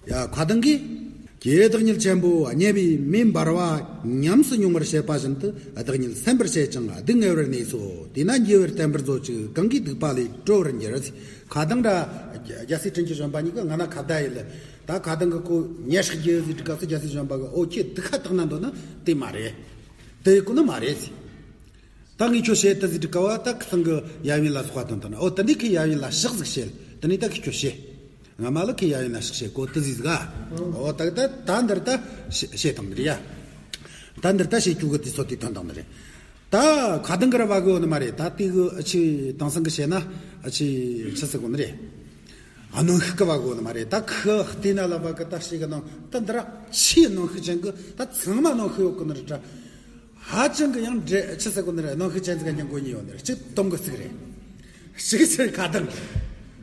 ཡ་ཁ་གདང་གིས། ཀྱེ་བདག་ཉིད་ཆེན་པོ་དམྱལ་བའི་མེ་འབར་བ་ཉམས་སུ་མྱོང་བར་བྱེད་པ་བཞིན་དུ་བདག་ཉིད་སེམས་པར་བྱེད་ཅིང་སྡུག་བསྔལ་བར་ནུས་སོ། དེས་ན་འགྱུར་བར་བསྟན་པར་མཛོད་ཅིག་གང་གིས་སྡིག་པ་ལས་གྲོལ་བར་འགྱུར། ཁ་གདང་ར་རྒྱལ་སྲས་དྲིན་གྱི་བཞོན་པ་གཉིས་ཀྱི་ང་ན་ཁ་བརྡ་ཡིན་ལ། ད་ཁ་གདང་གིས་ཁོ་ཉེས་ཤིག་རྒྱུ་ཟིག་དྲི་སྐབས་སུ་རྒྱལ་སྲས་བཞོན་པ་གིས་ཨོ་ཁྱེད་སྡུག་ཁ་དག་ན་འདོད་ན་དེ་མ་རེད། དེ་ཡི་གོ་ནི་མ་རེད་ཟེར། ད་ངས་ཁྱོད་བཤད་ད་ཟིག་དྲི་ཀ་བ་ད་ཁི་སང་གི་ཡབ་ཡུམ་ལ་སོགས་པ་དོན་དང་ན། ཨོ་ད་འདི་ཁི་ཡབ་ཡུམ་ལ་ཕྱག་ཟིག་བཤད། ད་ནི་ད་ཁི་ཁྱོད་བཤད། ང་མ་ལ་ཁི་ཡབ་ཡུམ་ལ་ཕྱག་བཤད་གོ་ད་ཟིག་ཟིག་ཨ། ཨོ་ད་ད་ད་འདིར་ད་བཤད་བཤད་དང་འདིར་ཡ། ད་འདིར་ད་བཤད་རྒྱུ་གི་དུས་ཚོད་དེ་ཐོན་དང་འདིར། ད་ཁ་གདང་གི་ར་བ་གི་ཡོད་ནི་མ་རེད། ད་དེ་གི་ཨ་ཆི་དེང་སང་གི་བཤད་ན་ཨ་ཆི་ཆི་ཟེར་གོ་ནི་རེད། ཨ་གནོན་ཤུགས་གི་བ་གི་ཡོད་ནི་མ་རེད། ད་ཁི་བལྟས་ན་ལ་བ་གི་ད་ཤེས་གི་ནང་ད་འདི་ར་ཆེས་གནོན་ཤུགས་ཅན་གི་ད་ཚང་མ་གནོན་ཤུགས་ཡོད་གི་ནི་རེད་ད། ཧ་ཅང་གི་ཡང་འདྲེ་ཆི་ཟེར་གོ་ནི་རེད། གནོན་ཤུགས་ཅན་ཟིག་ག་མྱི་མགོ་གཉིས་ཡོད་ནི་རེད། གཅིག་སྟོང་གི་གཅིག་རེད། གཅིག་ཟེར་ཁ་གདང་གི་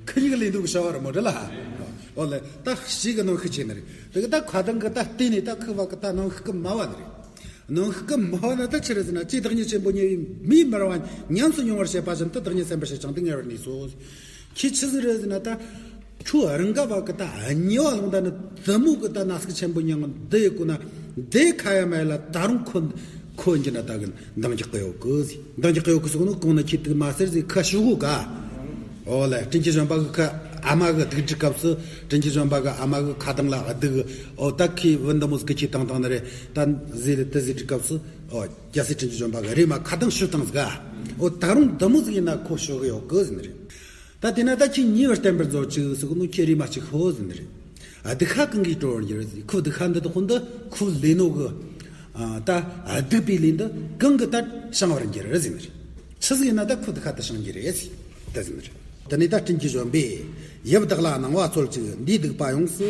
ཁི་གཉིས་ཀྱི་ལས་འདུག་གི་བྱ་བ་རེད་མོ་འདྲ་ལ། ཨོ་ལེ་ད་གཅིག་གི་གནོན་ཤུགས་ཆེ་ནི་རེད། དེ་གི་ད་ཁ་གདང་གི་ད་བལྟས་ནས་ད་ཁི་བ་གི་ད་གནོན་ཤུགས་གི་མ་བ་ནི་རེད། གནོན་ཤུགས་གི་མ་བ་ན་ད་ཆི་རེད་ཟེར་ན། ཀྱེ་བདག་ཉིད་ཆེན་པོ་དམྱལ་བའི་མེ་འབར་བ་ཉམས་སུ་མྱོང་བར་བྱེད་པ་བཞིན་དུ་བདག་ཉིད་སེམས་པར་བྱེད་ཅིང་སྡུག་བསྔལ་བར་ནུས་སོ། ཁྱེད་ཆི་ཟིག་རེད་ཟེར་ན་ད། ཁྱོད་རང་ག་བ་གི་ད་དམྱལ་བ་ལུང་ད་ནི་དེ་མོ་གི་ད་ན་ཟུག་ཆེན་པོ་མྱོང་འདི་ཡི་གོ་ན་འདི་ཁ་ཡ་མ་ཡ་ལ་ད་རུང་ཁོ་ཁོ་འགྱུར་ན་ད་གི་འདང་རྒྱག་གི་ཡོད་གི་ཟེར། འདང་རྒྱག་གི་ཡོད་གི་ཟེར་གོ་ནོ་གོང་ན་ཁྱེད་དུ་མ་ཟེར་ཟེར་ཁ་ཤུ་གོ་ག་ཨོ་ལེ་དྲིན་གྱི་བཞོན་པ་གི་ཁ་ཨ་མ་གི་སྡིག་སྒྲིབ་སྐབས་སུ་དྲིན་གྱི་བཞོན་པ་གི་ཨ་མ་གི་ཁ་གདང་ལ་སྡིག་ཨོ་ད་ཁི་བུ་འདི་མོ་ཟིག་གི་ཁྱེད་བཏང་བཏང་ནི་རེད། ད་ཟེར་ལེ་དེ་ཟེར་དུས་སྐབས་སུ་ཨོ་རྒྱལ་སྲས་དྲིན་གྱི་བཞོན་པ་གི་རེ་མ་ཁ་གདང་ཤུ་བཏང་ཟིག་ག་ཨོ་ད་རུང་འདི་མོ་ཟིག་ཡིན་ན་ཁོ་ཤུ་གི་ཡོད་གི་ཟེར་ནི་རེད། ད་དེ་ན་ད་ཁྱེད་ཉེ་བར་བསྟན་པར་མཛོད་ཅིག་ཟེར་གོ་ནོ་ཁྱེད་རེ་མ་ཅིག་ཤོད་ཟེར་ནི་རེད། ཨ་སྡིག་ཁ་གང་གིས་གྲོལ་བར་འགྱུར་ཟེར། ཁོ་སྡིག་ཁ་འདི་དག་ཁོ་འདི་ཁོ་ལས་ནོ་གི། ད་སྡིག་པའི་ལས་འདི་གང་གིས་ད་བྱང་བར་འགྱུར་ཟེར་ནི་རེད། ཆི་ཟིག་ཡིན་ན་ད་ཁོ་དེ་ཁ་ད་བྱང་རྒྱུ་རེད་ཟེར་ད་ཟེར་ནི་རེད། དེ་ནས་ད་སྤྲིན་གྱི་བཞོན་པས། ཡབ་བདག་ལ་གནང་བ་སྩོལ་ཅིག་འདིའི་སྡིག་པ་ཡོངས་སུ།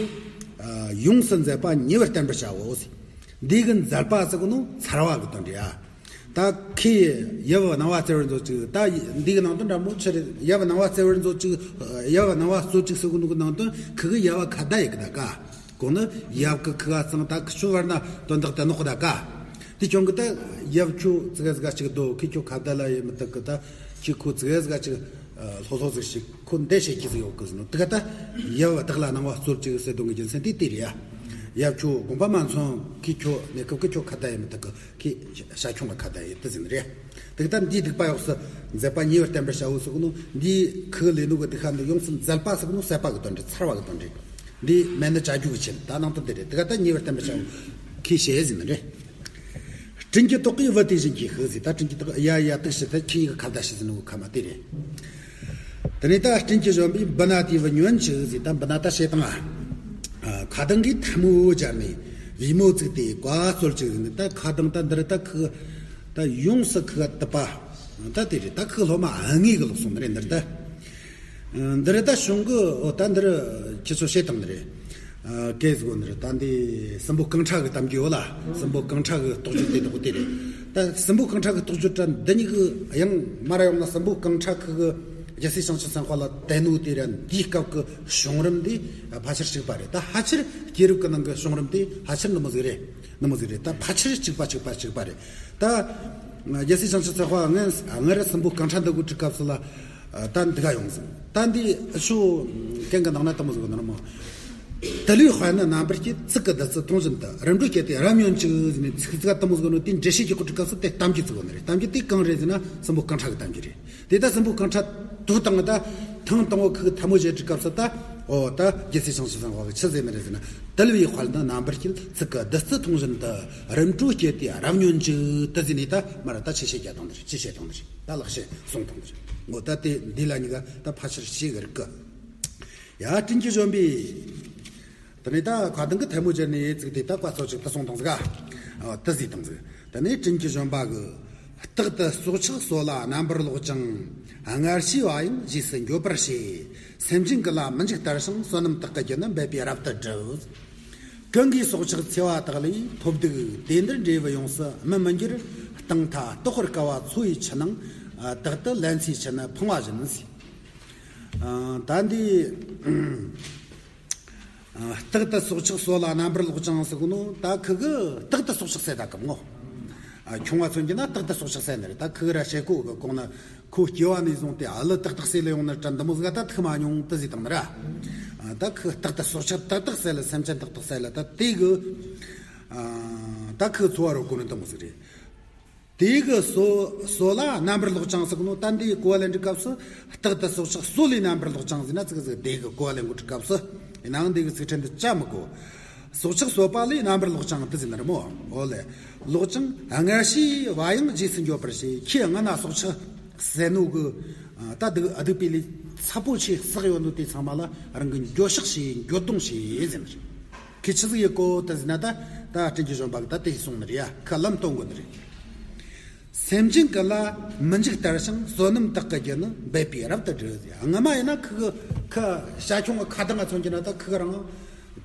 ཡོངས་སུ་མཛད་པ་ཉེ་བར་བསྟན་པར་བྱའོ་ཟེར། འདི་གི་མཛད་པ་ཟེར་གོ་ནོ་ཚར་བ་གི་དོན་རེད་ཨ། ད་ཁོས་ཡབ་གནང་བ་སྩལ་བར་མཛོད་ཅིག་ད་འདི་གི་ནང་དོན་འདྲ་མོ་ཆི་རེད། ཡབ་གནང་བ་སྩལ་བར་མཛོད་ཅིག་ཡབ་གནང་བ་སྩོལ་ཅིག་ཟེར་གོ་ནོ་གི་ནང་དོན་ཁོ་གི་ཡབ་ཁ་བརྡ་ཡེ་གི་ད་ཀ་གོང་ནི་ཡབ་ཀྱི་ཁུ་བ་ཚང་ད་ཁུ་ཆུ་བར་ན་དོན་དག་དེ་ནོག་ད་ཀ་དེ་ཁྱོད་ཀྱི་ད་ཡབ་ཁྱོད་ཙི་གེ་ཟིག་ཅིག་སྡོད། ཁྱོད་ཁྱོད་ཁ་བརྡ་ལ་ཡེ་མི་ཐུབ་གི་ད་ཁྱོད་ཁོ་ཙི་གེ་ཟིག་ཅིག་ལྷོད་ལྷོད་ཟིག་ཞིག་ཁོ་འདི་བྱེད་ཀྱི་ཟིག་ཡོད་གི་ཟེར་ནོ། དེ་ག་ད་ཡབ་བདག་ལ་གནང་བ་སྩོལ་ཅིག་ཟེར་དོན་གི་རྒྱུ་མཚན་དེ་དེ་རེད་ཡ། ཡབ་ཁྱོད་དགོངས་པ་མ་ཚོམ། ཁྱོད་ཁྱོད་གནས་སྐབས་ཀྱི་ཁྱོད་ཁ་བརྡ་ཡེ་མི་ཐུབ་གི་ཁྱོད་ཤ་ཁྱོད་ལ་ཁ་བརྡ་ཡེ་དེ་ཟེར་ནི་རེད། དེ་ག་ད་འདིའི་སྡིག་པ་ཡོངས་སུ་མཛད་པ་ཉེ་བར་བསྟན་པར་བྱའོ་ཟེར་གོ་ནོ། འདིའི་ཁོ་གི་ལས་ནོ་གི་སྡིག་པ་འདི་ཡོངས་སུ་མཛད་པ་ཟེར་གོ་ནོ་ཟད་པ་གི་དོན་རེད། ཚར་བ་གི་དོན་རེད། འདི་མེད་ནི་བྱ་རྒྱུ་གི་ཆེད་ད་ནང་དོན་དེ་རེད། དེ་ག་ད་ཉེ་བར་བསྟན་པར་བྱའོ། ཁོས་བྱས་ཟིན་ནི་རེད། སྤྲིན་གྱི་ཏོག་གིས་བུ་དེ་བཞིན་གྱིས་ཤིག་ཟེར། ད་སྤྲིན་གྱི་ཏོག་ཡ་ཡ་ཏིག་ཤི་ད་ཁྱི་གཉིས་ཀྱི་ཁ་བརྡ་ཤི་ཟིན་ནོ་ཁ་མ་དེ་རེད། དེ་ནས་ད་སྤྲིན་གྱི་བཞོན་པས་འབུ་སྣ་དེའི་བུ་ཉོན་ཅིག་ཟེར། ད་འབུ་སྣ་ད་བྱེ་ཐང་ང་། ཁ་གདང་གིས་ཐལ་མོ་སྦྱར་ནས་བུས་མོ་བཙུགས་ཏེ་བཀའ་སྩོལ་ཅིག་ཟེར་ནས། ད་ཁ་གདང་ད་འདི་ར་ད་ཁོ་ད་ཡོངས་སུ་ཁོ་དུབ་པ་ད་དེ་རེད། ད་ཁོ་སློབ་མ་ཨ་ངེས་གི་ལོག་སོང་ནི་རེད་འདིར་ད། འདི་རེད་ད་གཞུང་གི་འོ་ད་འདིར་ཁྱེད་ཚོ་བཤད་སྟངས་འདི་རེད། ཨ་གས་གོ་འདིར་ད་འདི་སྲིན་པོ་རྐང་ཁྲ་གི་གཏམ་རྒྱུད་འོ་ལ། སྲིན་པོ་རྐང་ཁྲ་གི་རྟོགས་བརྗོད་དེ་དག་དེ་རེད། ད་སྲིན་པོ་རྐང་ཁྲ་གི་རྟོགས་བརྗོད་ད་འདི་གཉིས་ཀྱི་ཡང་མར་ཡོང་ན་སྲིན་པོ་རྐང་ཁྲ་ཁོ་གི་རྒྱལ་སྲས་བྱང་ཆུབ་སེམས་དཔའ་ལ་དད་ནོ་དེ་ར་འདིའི་སྐབས་ཀྱི་བྱུང་རིམ་འདི་ཕལ་ཆེར་གཅིག་པ་རེད། ད་ཕལ་ཆེར་སྐྱེས་རབས་ཀྱི་ནང་གི་བྱུང་རིམ་དེ་ཕལ་ཆེར་འདི་མོ་ཟིག་རེད། འདི་མོ་ཟིག་རེད། ད་ཕལ་ཆེར་གཅིག་པ་གཅིག་པ་གཅིག་པ་རེད། ད་རྒྱལ་སྲས་བྱང་ཆུབ་སེམས་དཔའ་སྔར་སྔར་སྲིན་པོ་རྐང་ཁྲ་འདི་གོ་དུས་སྐབས་སུ་ལ། ད་འདི་ག་ཡོང་ཟིན། ད་འདི་ཨ་ཤོ་གན་གི་ནང་ན་ལྟ་མོ་ཟིག་ནོར་མོ། དལ་བའི་དཔལ་ནི་རྣམ་པར་བསྐྱེད། ཚིག་གི་བདུད་རྩི་དུང་བཞིན་དུ། རིམ་གྲོ་བསྐྱེད་དེ་རབ་ཉོན་ཅིག་ཟེར་ནས་ཚིག་ཚིག་ག་ལྟ་མོ་ཟིག་ནོ། དེ་འགྲེལ་བཤད་ཀྱི་སྐོར་དུས་སྐབས་སུ་དེ་གཏམ་རྒྱུད་ཟིག་ནི་རེད། གཏམ་རྒྱུད་དེ་གང་རེད་ཟེར་ན་སྲིན་པོ་རྐང་ཁྲ་གི་གཏམ་རྒྱུད་རེད། དེ་ད་སྲིན་པོ་རྐང་ཁྲ་དུག་བཏང་ད་ཐང་བཏང་བ་ཁོ་གི་ཐལ་མོ་བྱས་དུས་སྐབས་སུ་ད་འོ་ད་རྒྱལ་སྲས་བྱང་ཆུབ་སེམས་དཔའ་གི་ཆི་ཟེར་ནི་རེད་ཟེར་ན། དལ་བའི་དཔལ་ནི་རྣམ་པར་བསྐྱེད། ཚིག་གི་བདུད་རྩི་དུང་བཞིན་དུ། རིམ་གྲོ་བསྐྱེད་དེ་རབ་ཉོན་ཅིག་དེ་ཟེར་ནས་ད་མར་ད་ཆེ་བཤད་རྒྱག་སྟངས་འདི་རེད། ཆེ་བཤད་སྟངས་འདི་རེད། ད་ལག་བཤད་གསུང་སྟངས་འདི་རེད། འོ་ད་དེ་འདི་ལ་གཉིས་ཀ་ད་ཕལ་ཆེར་ཤེས་གི་རིག་གི། ཡ་སྤྲིན་གྱི་བཞོན་པས། དེ་ནས་ད་ཁ་གདང་གི་ཐལ་མོ་སྦྱར་ནས་བཙུགས་ཏེ་ད་བཀའ་སྩོལ་ཅིག་ད་གསུང་སྟངས་ཟིག་ག་འོ་ད་ཟིག་སྟངས་ཟིག་དེ་ནས་སྤྲིན་གྱི་བཞོན་པ་གི། རྟག་ཏུ་སྲོག་ཆགས་གསོད་ལ་རྣམ་པར་ལོག་ཅིང་། སྔར་བྱས་པ་ཡང་རྗེས་སུ་འགྱོད་པར་བྱེད། སེམས་ཅན་ཀུན་ལ་མི་འཇིགས་ལྟར་ཞིང་། བསོད་ནམས་དག་གི་རྒྱུ་ནི་འབད་པས་རབ་ཏུ་སྒྲུབས། གང་གིས་སྲོག་ཆགས་འཚེ་བ་དག་ལས་ཐོབ་སྡུག་དེ་འདྲའི་འབྲས་བུ་ཡོངས་སུ་སྨིན་མི་འགྱུར། གཏིང་མཐའ་བརྟག་པར་དཀའ་བ་འཚོ་བའི་ཕྱི་ནང་། བདག་ཏུ་ལེན་འཚོལ་ཕྱིར་ནི་ཕངས་པ་བཞིན་ཟེར། ད་འདི། རྟག་ཏུ་སྲོག་ཆགས་གསོད་ལ་རྣམ་པར་ལོག་ཅིང་ཟེར་གོ་ནོ། ད་ཁོ་གི་རྟག་ཏུ་སྲོག་ཆགས་བསད་ད་གི་མོ། ཁྱུང་བ་མཚོན་གྱི་ན་རྟག་ཏུ་སྲོག་ཆགས་བསད་ནི་རེད། ད་ཁོ་གི་ར་བཤད་གོ་གི་གོང་ན་ཁོ་སྐྱེ་བ་ནས་བཟུང་སྟེ་ཨ་ལི་ཏག་ཏག་བསད་ལ་ཡོང་ནི་དྲན་འདི་མོ་ཟིག་ད་ཐུག་མ་མྱོང་དེ་ཟིག་དང་ནི་ར། ད་ཁོ་རྟག་ཏུ་སྲོག་ཆགས་ཏག་ཏག་བསད་ལ་སེམས་ཅན་ཏག་ཏག་བསད་ལ་ད་དེ་གི། ད་ཁོ་འཚོ་བ་རོལ་གོ་ནི་འདི་མོ་ཟིག་རེད། དེ་གི་སོ་སོ་ལ་རྣམ་པར་ལོག་ཅིང་ཟེར་གོ་ནོ། ད་འདི་གོ་བ་ལེན་དུས་སྐབས་སུ་རྟག་ཏུ་སྲོག་ཆགས་གསོད་ལས་རྣམ་པར་ལོག་ཅིང་ཟེར་ན་ཙི་གི་ཟིག་དེ་གི་གོ་བ་ལེན་དགོས་དུས་སྐབས་སུ་ཡིན་ནའང་འདི་གི་ཚིག་ཕྲད་འདི་བཅད་མི་དགོས། སྲོག་ཆགས་གསོད་པ་ལས་རྣམ་པར་ལོག་ཅིང་དེ་ཟེར་ནི་རེད་མོ། འོ་ལེ། ལོག་ཅིང་སྔར་བྱས་པ་ཡང་རྗེས་སུ་འགྱོད་པར་བྱེད། ཁྱེད་སྔ་ན་སྲོག་ཆགས་བསད་ནོ་གི། ད་སྡིག་སྡིག་པའི་ལས་ཚ་པོ་ཆེ་བསགས་ཡོད་ནོ་དེ་ཚང་མ་ལ་རང་གི་འགྱོད་བཤགས་བྱེད། འགྱོད་སྡོང་བྱེད་ཟེར་ནི་རེད། ཁོས་ཆི་ཟིག་ཡེད་གོ་དེ་ཟེར་ན། ད་ད་སྤྲིན་གྱི་བཞོན་པ་གིས་ད་དེ་གསུངས་ནི་རེད་ཡ། ཁོ་ལམ་སྟོན་དགོས་ནི་རེད། སེམས་ཅན་ཀུན་ལ་མི་འཇིགས་ལྟར་ཞིང་། བསོད་ནམས་དག་གི་རྒྱུ་ནི་འབད་པས་རབ་ཏུ་སྒྲུབས་ཟེར། སྔ་མ་ཡིན་ན་ཁོ་གི་ཁོ་བྱ་ཁྱུང་གི་ཁ་གདང་ང་མཚོན་གྱི་ན་ད་ཁོ་གི་རང་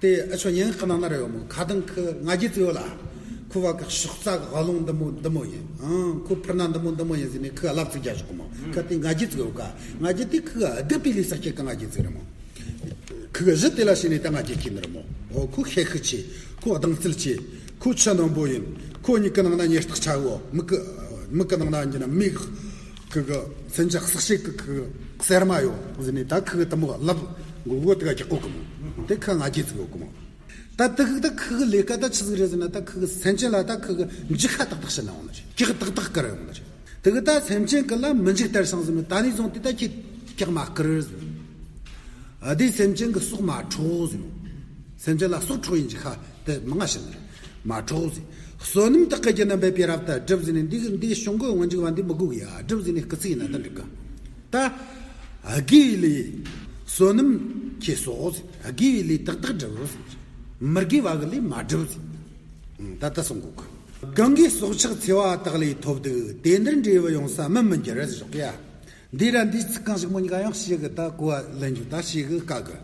དེ་ཨ་ཆོ་སྙན་ངག་གི་ནང་ན་ར་ཡོད་མོ། ཁ་གདང་ཁོ་ང་རྒྱལ་ཙིག་ཡོད་ལ། ཁོ་བ་གི་ཤོག་རྩ་གི་ཧ་ལོང་འདི་མོ་འདི་མོ་ཡིན། ཨང་ཁོ་ཕུར་ན་འདི་མོ་འདི་མོ་ཡིན་ཟེར་ནས་ཁོ་ལབ་ཙིག་རྒྱག་ཞོག་གི་མོ། ཁོ་དེ་ང་རྒྱལ་ཙིག་ཡོད་ཀ་ང་རྒྱལ་དེ་ཁོ་གི་སྡིག་པའི་ལས་བསགས་ཁྱེར་གི་ང་རྒྱལ་ཙིག་རེད་མོ། ཁོ་གི་གཞི་དེ་ལ་བྱས་ནས་ད་ང་རྒྱལ་ཁྱེར་ནི་རེད་མོ། འོ་ཁོ་ཤེད་ཤུགས་ཆེ། ཁོ་གདེང་ཚོད་ཆེ། ཁོ་ཆུ་རྣོན་པོ་ཡིན། ཁོ་མིག་གི་ནང་ན་ཉེར་ཐག་ཆ་གོ་མིག་གི་མིག་གི་ནང་ན་འགྱིན་ན་མིག་ཁོ་གི་མཚོན་ཆ་གསེག་ཤེད་གི་ཁོ་གི་གསེར་མ་ཡོད་ཟེར་ནས་ད་ཁོ་གི་དེ་མོ་ལབ་མགོ་བོ་དེ་ག་རྒྱག་གོ་གི་མོ། དེ་ཁོ་ང་རྒྱལ་ཙིག་ཡོད་གི་མོ། ད་དེ་ཁོ་ད་ཁོ་གི་ལས་ཀ་ད་ཆི་ཟིག་རེད་ཟེར་ན། ད་ཁོ་གི་སེམས་ཅན་ལ་ད་ཁོ་གི་འཇིགས་ཤ་ཏག་ཏག་བྱེད་ན་ཡོང་ནི་རེད། སྐྲག་ཏག་ཏག་དཀར་ཡོང་ནི་རེད། དེ་གི་ད་སེམས་ཅན་ཀུན་ལ་མི་འཇིགས་ལྟར་ཞིང་ཟེར་ནི། ད་ནས་བཟུང་སྟེ་ད་ཁྱེད་སྐྲག་མ་དཀར་ཟེར། ཨ་དེ་སེམས་ཅན་གི་སྲོག་མ་འཕྲོག་ཟེར་ནི། སེམས་ཅན་ལ་སྲོག་འཕྲོག་ཡིན་གྱི་ཁ་དེ་མང་ང་བྱེད་ནི་རེད། མ་འཕྲོག་ཟེར། བསོད་ནམས་དག་གི་རྒྱུ་ནི་འབད་པས་རབ་ཏུ་སྒྲུབས་ཟེར་ནི། འདི་གི་འདི་གཞུང་གི་ངོ་མཇུག་བ་འདི་མི་དགོས་གི་ཡ། སྒྲུབས་ཟེར་ནི་སྐུ་ཚིག་ཡིན་ན་ད་འགྲིག་གི། ད་དགེ་བའི་ལས་བསོད་ནམས་ཁྱེད་གསོག་ཟེར། དགེ་བའི་ལས་ཏག་ཏག་སྒྲུབས་ཟེར། མི་དགེ་བ་གི་ལས་མ་སྒྲུབས་ཟེར། ད་ལྟ་གསུང་གོ་གི། གང་གིས་སྲོག་ཆགས་འཚེ་བ་དག་ལས་ཐོབ་འདུག་དེ་འདིར་འབྲས་བུ་ཡོང་ས་སྨིན་མི་འགྱུར་ཟེར་ཞོག་གི་ཡ། འདི་ར་འདི་ཚིག་རྐང་ཞིག་མོ་གཉིས་ཀ་ཡང་ཞེ་གི་ད་གོ་བ་ལེན་རྒྱུ་ད་ཞེ་གི་དཀའ་གི།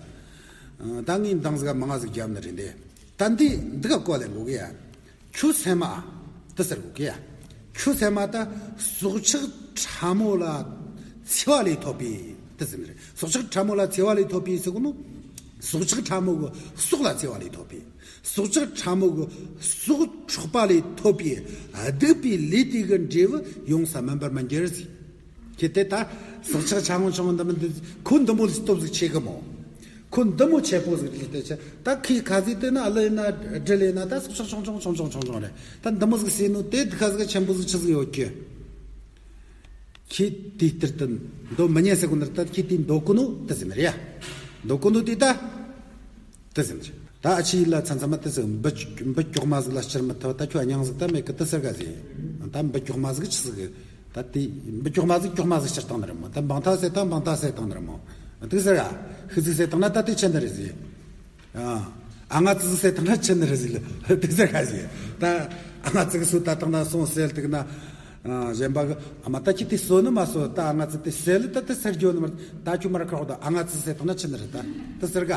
ད་ངས་འདང་ཟིག་མང་ང་ཟིག་བརྒྱབ་ནི་རེད་འདི། ད་འདི་འདི་ག་གོ་ལེན་དགོས་གི་ཡ། ཁྱོད་སེམས་མ། དེ་ཟེར་དགོས་གི་ཡ། ཁྱོད་སེམས་མ་ད་སྲོག་ཆགས་ཕྲ་མོ་ལ་འཚེ་བ་ལས་ཐོབ་པའི་དེ་ཟེར་ནི་རེད། སྲོག་ཆགས་ཕྲ་མོ་ལ་འཚེ་བ་ལས་ཐོབ་པའི་ཟེར་གོ་ནོ། སྲོག་ཆགས་ཕྲ་མོ་གི་སྲོག་ལ་འཚེ་བ་ལས་ཐོབ་པའི། སྲོག་ཆགས་ཕྲ་མོ་གི་སྲོག་འཕྲོག་པ་ལས་ཐོབ་པའི་སྡིག་པའི་ལས་དེ་གི་འབྲས་བུ་ཡོང་ས་སྨིན་པར་མི་འགྱུར་ཟེར། ཁྱེད་དེ་ད་སྲོག་ཆགས་ཆ་ངོ་ཆུང་ངོ་འདི་མི་འདི་ཁོ་འདི་མོ་ལ་སྟོབས་ཟིག་ཆེ་གི་མོ། ཁོ་འདི་མོ་ཆེ་པོ་ཟིག་རེད་དེ་ཆེ་ད་ཁོས་ཁ་ཟིག་དེ་ན་ཨ་ལི་ཡིན་ན་སྦྲུལ་ཡིན་ན་ད་སྲོག་ཆགས་ཆུང་ཆུང་ཆུང་ཆུང་ཆུང་ཆུང་རེད། ད་འདི་མོ་ཟིག་ཟེར་ནོ་དེ་འདི་ཁ་ཟིག་ཆེན་པོ་ཟིག་ཆི་ཟིག་ཡོད་ཀི། ཁྱེད་དེ་ལྟར་དུ་འདོད་མི་ཉན་ཟེར་གོ་ནི་ད་ཁྱེད་དེ་འདོད་གོ་ནོ་དེ་ཟིག་མ་རེད་ཡ། འདོད་གོ་ནོ་དེ་ད། དེ་ཟིན་ད་ཨ་ཆི་ལ་ཚན་ཚན་མ་དེ་ཟིག་འབུ་འབུ་ཀྱོག་མ་ཟིག་ལ་སྐྱུར་མི་ཐུབ་ད་ཁྱོད་སྙིང་ཟིག་ད་མེད་གི་དེ་ཟེར་ག་ཟིག་ད་འབུ་ཀྱོག་མ་ཟིག་ཆི་ཟིག་གི་ད་དེ་འབུ་ཀྱོག་མ་ཟིག་ཀྱོག་མ་ཟིག་སྐྱུར་བཏང་ནི་རེད་མོ། ད་འབངས་ཐ་ཟེར་དང་འབངས་ཐ་ཟེར་བཏང་ནི་རེད་མོ། དེ་ཟེར་ག་ཤི་ཟིག་ཟེར་བཏང་ན་ད་དེ་ཆི་ནི་རེད་ཟིག་ཨ་ཨ་ང་ཙི་ཟིག་ཟེར་བཏང་ན་ཆི་ནི་རེད་ཟིག་ལ་དེ་ཟེར་ག་ཟིག་ད་ཨ་ང་ཙི་གི་སུ་ད་བཏང་ན་སོང་ཟེར་དུག་ན། ཨ་གཞན་པ་གི་ཨ་མ་ད་ཁྱི་དེ་གསོད་ནི་མ་གསོད་ད་ཨ་ང་ཙི་དེ་ཟེར་ལི་ད་དེ་ཟེར་རྒྱུ་ནི་མ་ད་ཁྱོད་མ་ར་ཁ་ཧོ་ད་ཨ་ང་ཙི་ཟེར་བཏང་ན་ཆི་ནི་རེད་ད་དེ་ཟེར་ག་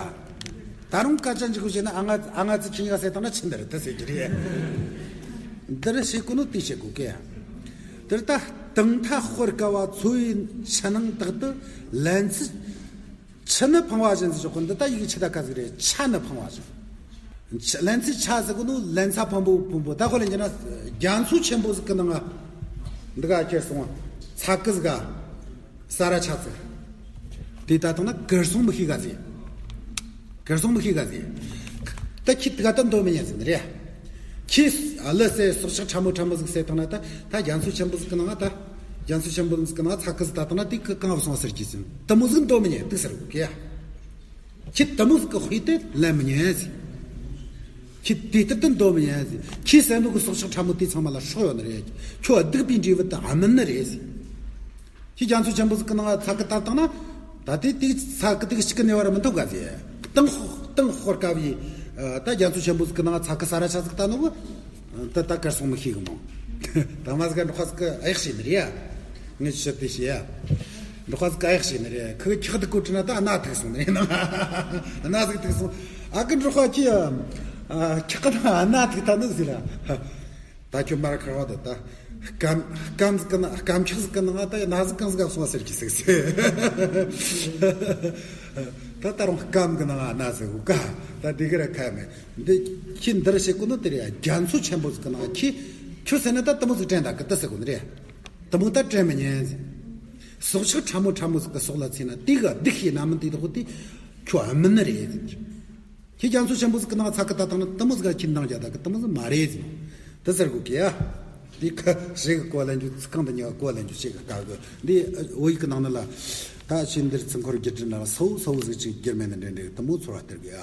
ད་རུང་སྐད་ཆ་འཇིག་གོ་བྱས་ན་ཨ་ང་ཨ་ང་ཙི་ཁྱི་གཉིས་ཀ་ཟེར་བཏང་ན་ཆི་ནི་རེད་དེ་ཟེར་རྒྱུ་རེད། འདི་རུ་བྱེད་དགོས་ནོ་དེ་བྱེད་དགོས་གི། དེར་ད་དང་མཐའ་དཔར་དཀའ་བ་འཚོ་བའི་ཕྱི་ནང་དག་ཏུ་ལན་ཚིག་ཆུ་ནི་འཕངས་པ་བཞིན་ཟེར་གོ་འདི་ད་ཡིག་ཆི་ད་ག་ཟིག་རེད། ཆུ་ནི་འཕངས་པ་བཞིན། ཆུ་ལན་ཚིག་ཆུ་ཟེར་གོ་ནོ་ལན་ཚྭ་ཕུང་པོ་ཕུང་པོ་ད་ཁོ་ལན་རྒྱུ་ན་རྒྱ་མཚོ་ཆེན་པོ་ཟིག་གི་ནང་ང་འདི་ག་ཁྱེར་སོང་ཚ་ཀི་ཟིག་ག་ས་ར་ཆག་ཟིག་དེ་ད་བཏང་ན་གར་སོང་མི་ཤེས་ག་ཟིག་གར་སོང་མི་ཤེས་ག་ཟིག་ད་ཁྱི་དེ་ག་ད་འདོད་མི་ཉན་ཟིག་རེད། ཁྱི་ལི་ཟེར་སྲོག་ཆགས་ཕྲ་མོ་ཕྲ་མོ་ཟིག་ཟེར་བཏང་ན་ད་ད་རྒྱ་མཚོ་ཆེན་པོ་ཟིག་གི་ནང་ང་ད་རྒྱ་མཚོ་ཆེན་པོ་ཟིག་གི་ནང་ང་ཚ་ཀི་ཟིག་ད་བཏང་ན་དེ་གི་གང་བ་སོང་ཟེར་གྱི་ཟིན་དེ་མོ་ཟིག་འདོད་མི་ཉན་དེ་ཟེར་གོ་གི་ཡ། ཁྱི་དེ་མོ་ཟིག་གི་དཔེ་དེ་ལེན་མི་ཉན་ཟིག་ཁྱི་དེ་ལྟར་དུ་འདོད་མི་ཉན་ཟིག་ཁྱི་ཟེར་ནོ་གི་སྲོག་ཆགས་ཕྲ་མོ་དེ་ཚང་མ་ལ་སྲོག་ཡོད་ནི་རེད། ཁྱོད་སྡིག་པའི་འབྲས་བུ་དེ་ཨ་མིན་ནི་རེད་ཟིག་ཁྱི་རྒྱ་མཚོ་ཆེན་པོ་ཟིག་གི་ནང་ང་ཚ་ཀི་བཏབ་བཏང་ན། ད་དེ་དེ་ཚ་ཀི་དེ་གི་གཅིག་གི་ནེ་བ་ར་མི་འཐོབ་ག་ཟེ། གཏིང་ཤོག་གཏིང་ཤོར་དཀའ་བའི། ད་རྒྱ་མཚོ་ཆེན་པོ་ཟིག་གི་ནང་ང་ཚ་ཀི་ས་ར་ཆ་ཟིག་བཏབ་ནོ་གི། ད་ད་གར་སོང་མི་ཤེས་གི་མོ། ད་མ་ཟིག་ག་འབྲོག་པ་ཟིག་གི་ཨ་ཡག་བྱས་ནི་རེད་ཡ། ངས་ཆི་དེ་བྱས་ཡ། འབྲོག་པ་ཟིག་གི་ཨ་ཡག་བྱས་ནི་རེད། ཁི་ཁྱག་དེ་ཀོ་དྲི་ན་ད་སྣ་ཐིག་སོང་ནི་རེད་ན། སྣ་ཟིག་ཐིག་སོང་། ཨ་ཀི་འབྲོག་པ་ཁྱི་ཡ། ཁྱག་ན་སྣ་ཐིག་ད་ནི་ཟེར་ར། ད་ཁྱོད་མར་ཁར་བ་དུ་ད། སྐམ་སྐམ་ཟིག་གི་ན་སྐམ་ཁྱག་ཟིག་གི་ནང་ད་ན་ཟིག་གང་ཟིག་ག་སོང་ཟེར་གྱི་ཟིག་ཟེར། ད་ད་རུང་སྐམ་གི་ནང་ན་ཟིག་གོ་ཀ་ད་དེ་གི་ར་ཁ་མེད། འདི་ཁྱི་འདིར་བྱེད་གོ་ནོ་དེ་རེད་ཡ། རྒྱ་མཚོ་ཆེན་པོ་ཟིག་གི་ནང་ཁྱི་ཁྱོད་ཟེར་ན་ད་དེ་མོ་ཟིག་དྲན་ད་གི་ད་ཟེར་གོ་ནི་རེད། དེ་མོ་ད་དྲན་མི་ཉན་ཟིག་སྲོག་ཆགས་ཕྲ་མོ་ཕྲ་མོ་ཟིག་གི་སྲོག་ལ་ཚིག་ན་དེ་གི་སྡིག་བྱེད་ན་མིན་དེ་དོག་དེ་ཁྱོད་ཨ་མིན་ནི་རེད་ཟེར། ཁྱེད་རྒྱ་མཚོ་ཆེན་པོ་ཟིག་གི་ནང་ཚ་ཁ་ད་བཏང་ན་དེ་མོ་ཟིག་ག་ཁྱེད་འདང་རྒྱག་ད་གི་དེ་མོ་ཟིག་མ་རེད་ཟེར། དེ་ཟེར་གོ་གི་ཡ། འདི་ཁ་ཞེ་གི་གོ་ལེན་རྒྱུ་ཚིག་རྐང་དེ་གཉིས་ཀ་གོ་ལེན་རྒྱུ་ཞེ་གི་དཀའ་གི། འདི་བོད་ཡིག་གི་ནང་ན་ལ། ད་ཕྱིན་འདིར་ཚིག་འཁོར་བསྒྱུར་བྲིས་ན་ལ་སོ་སོ་ཟིག་ཅིག་བསྒྱུར་མེད་ན་འདྲེ་འདྲེ་དེ་མོ་ཚོར་བ་སྟེར་གི་ཡ།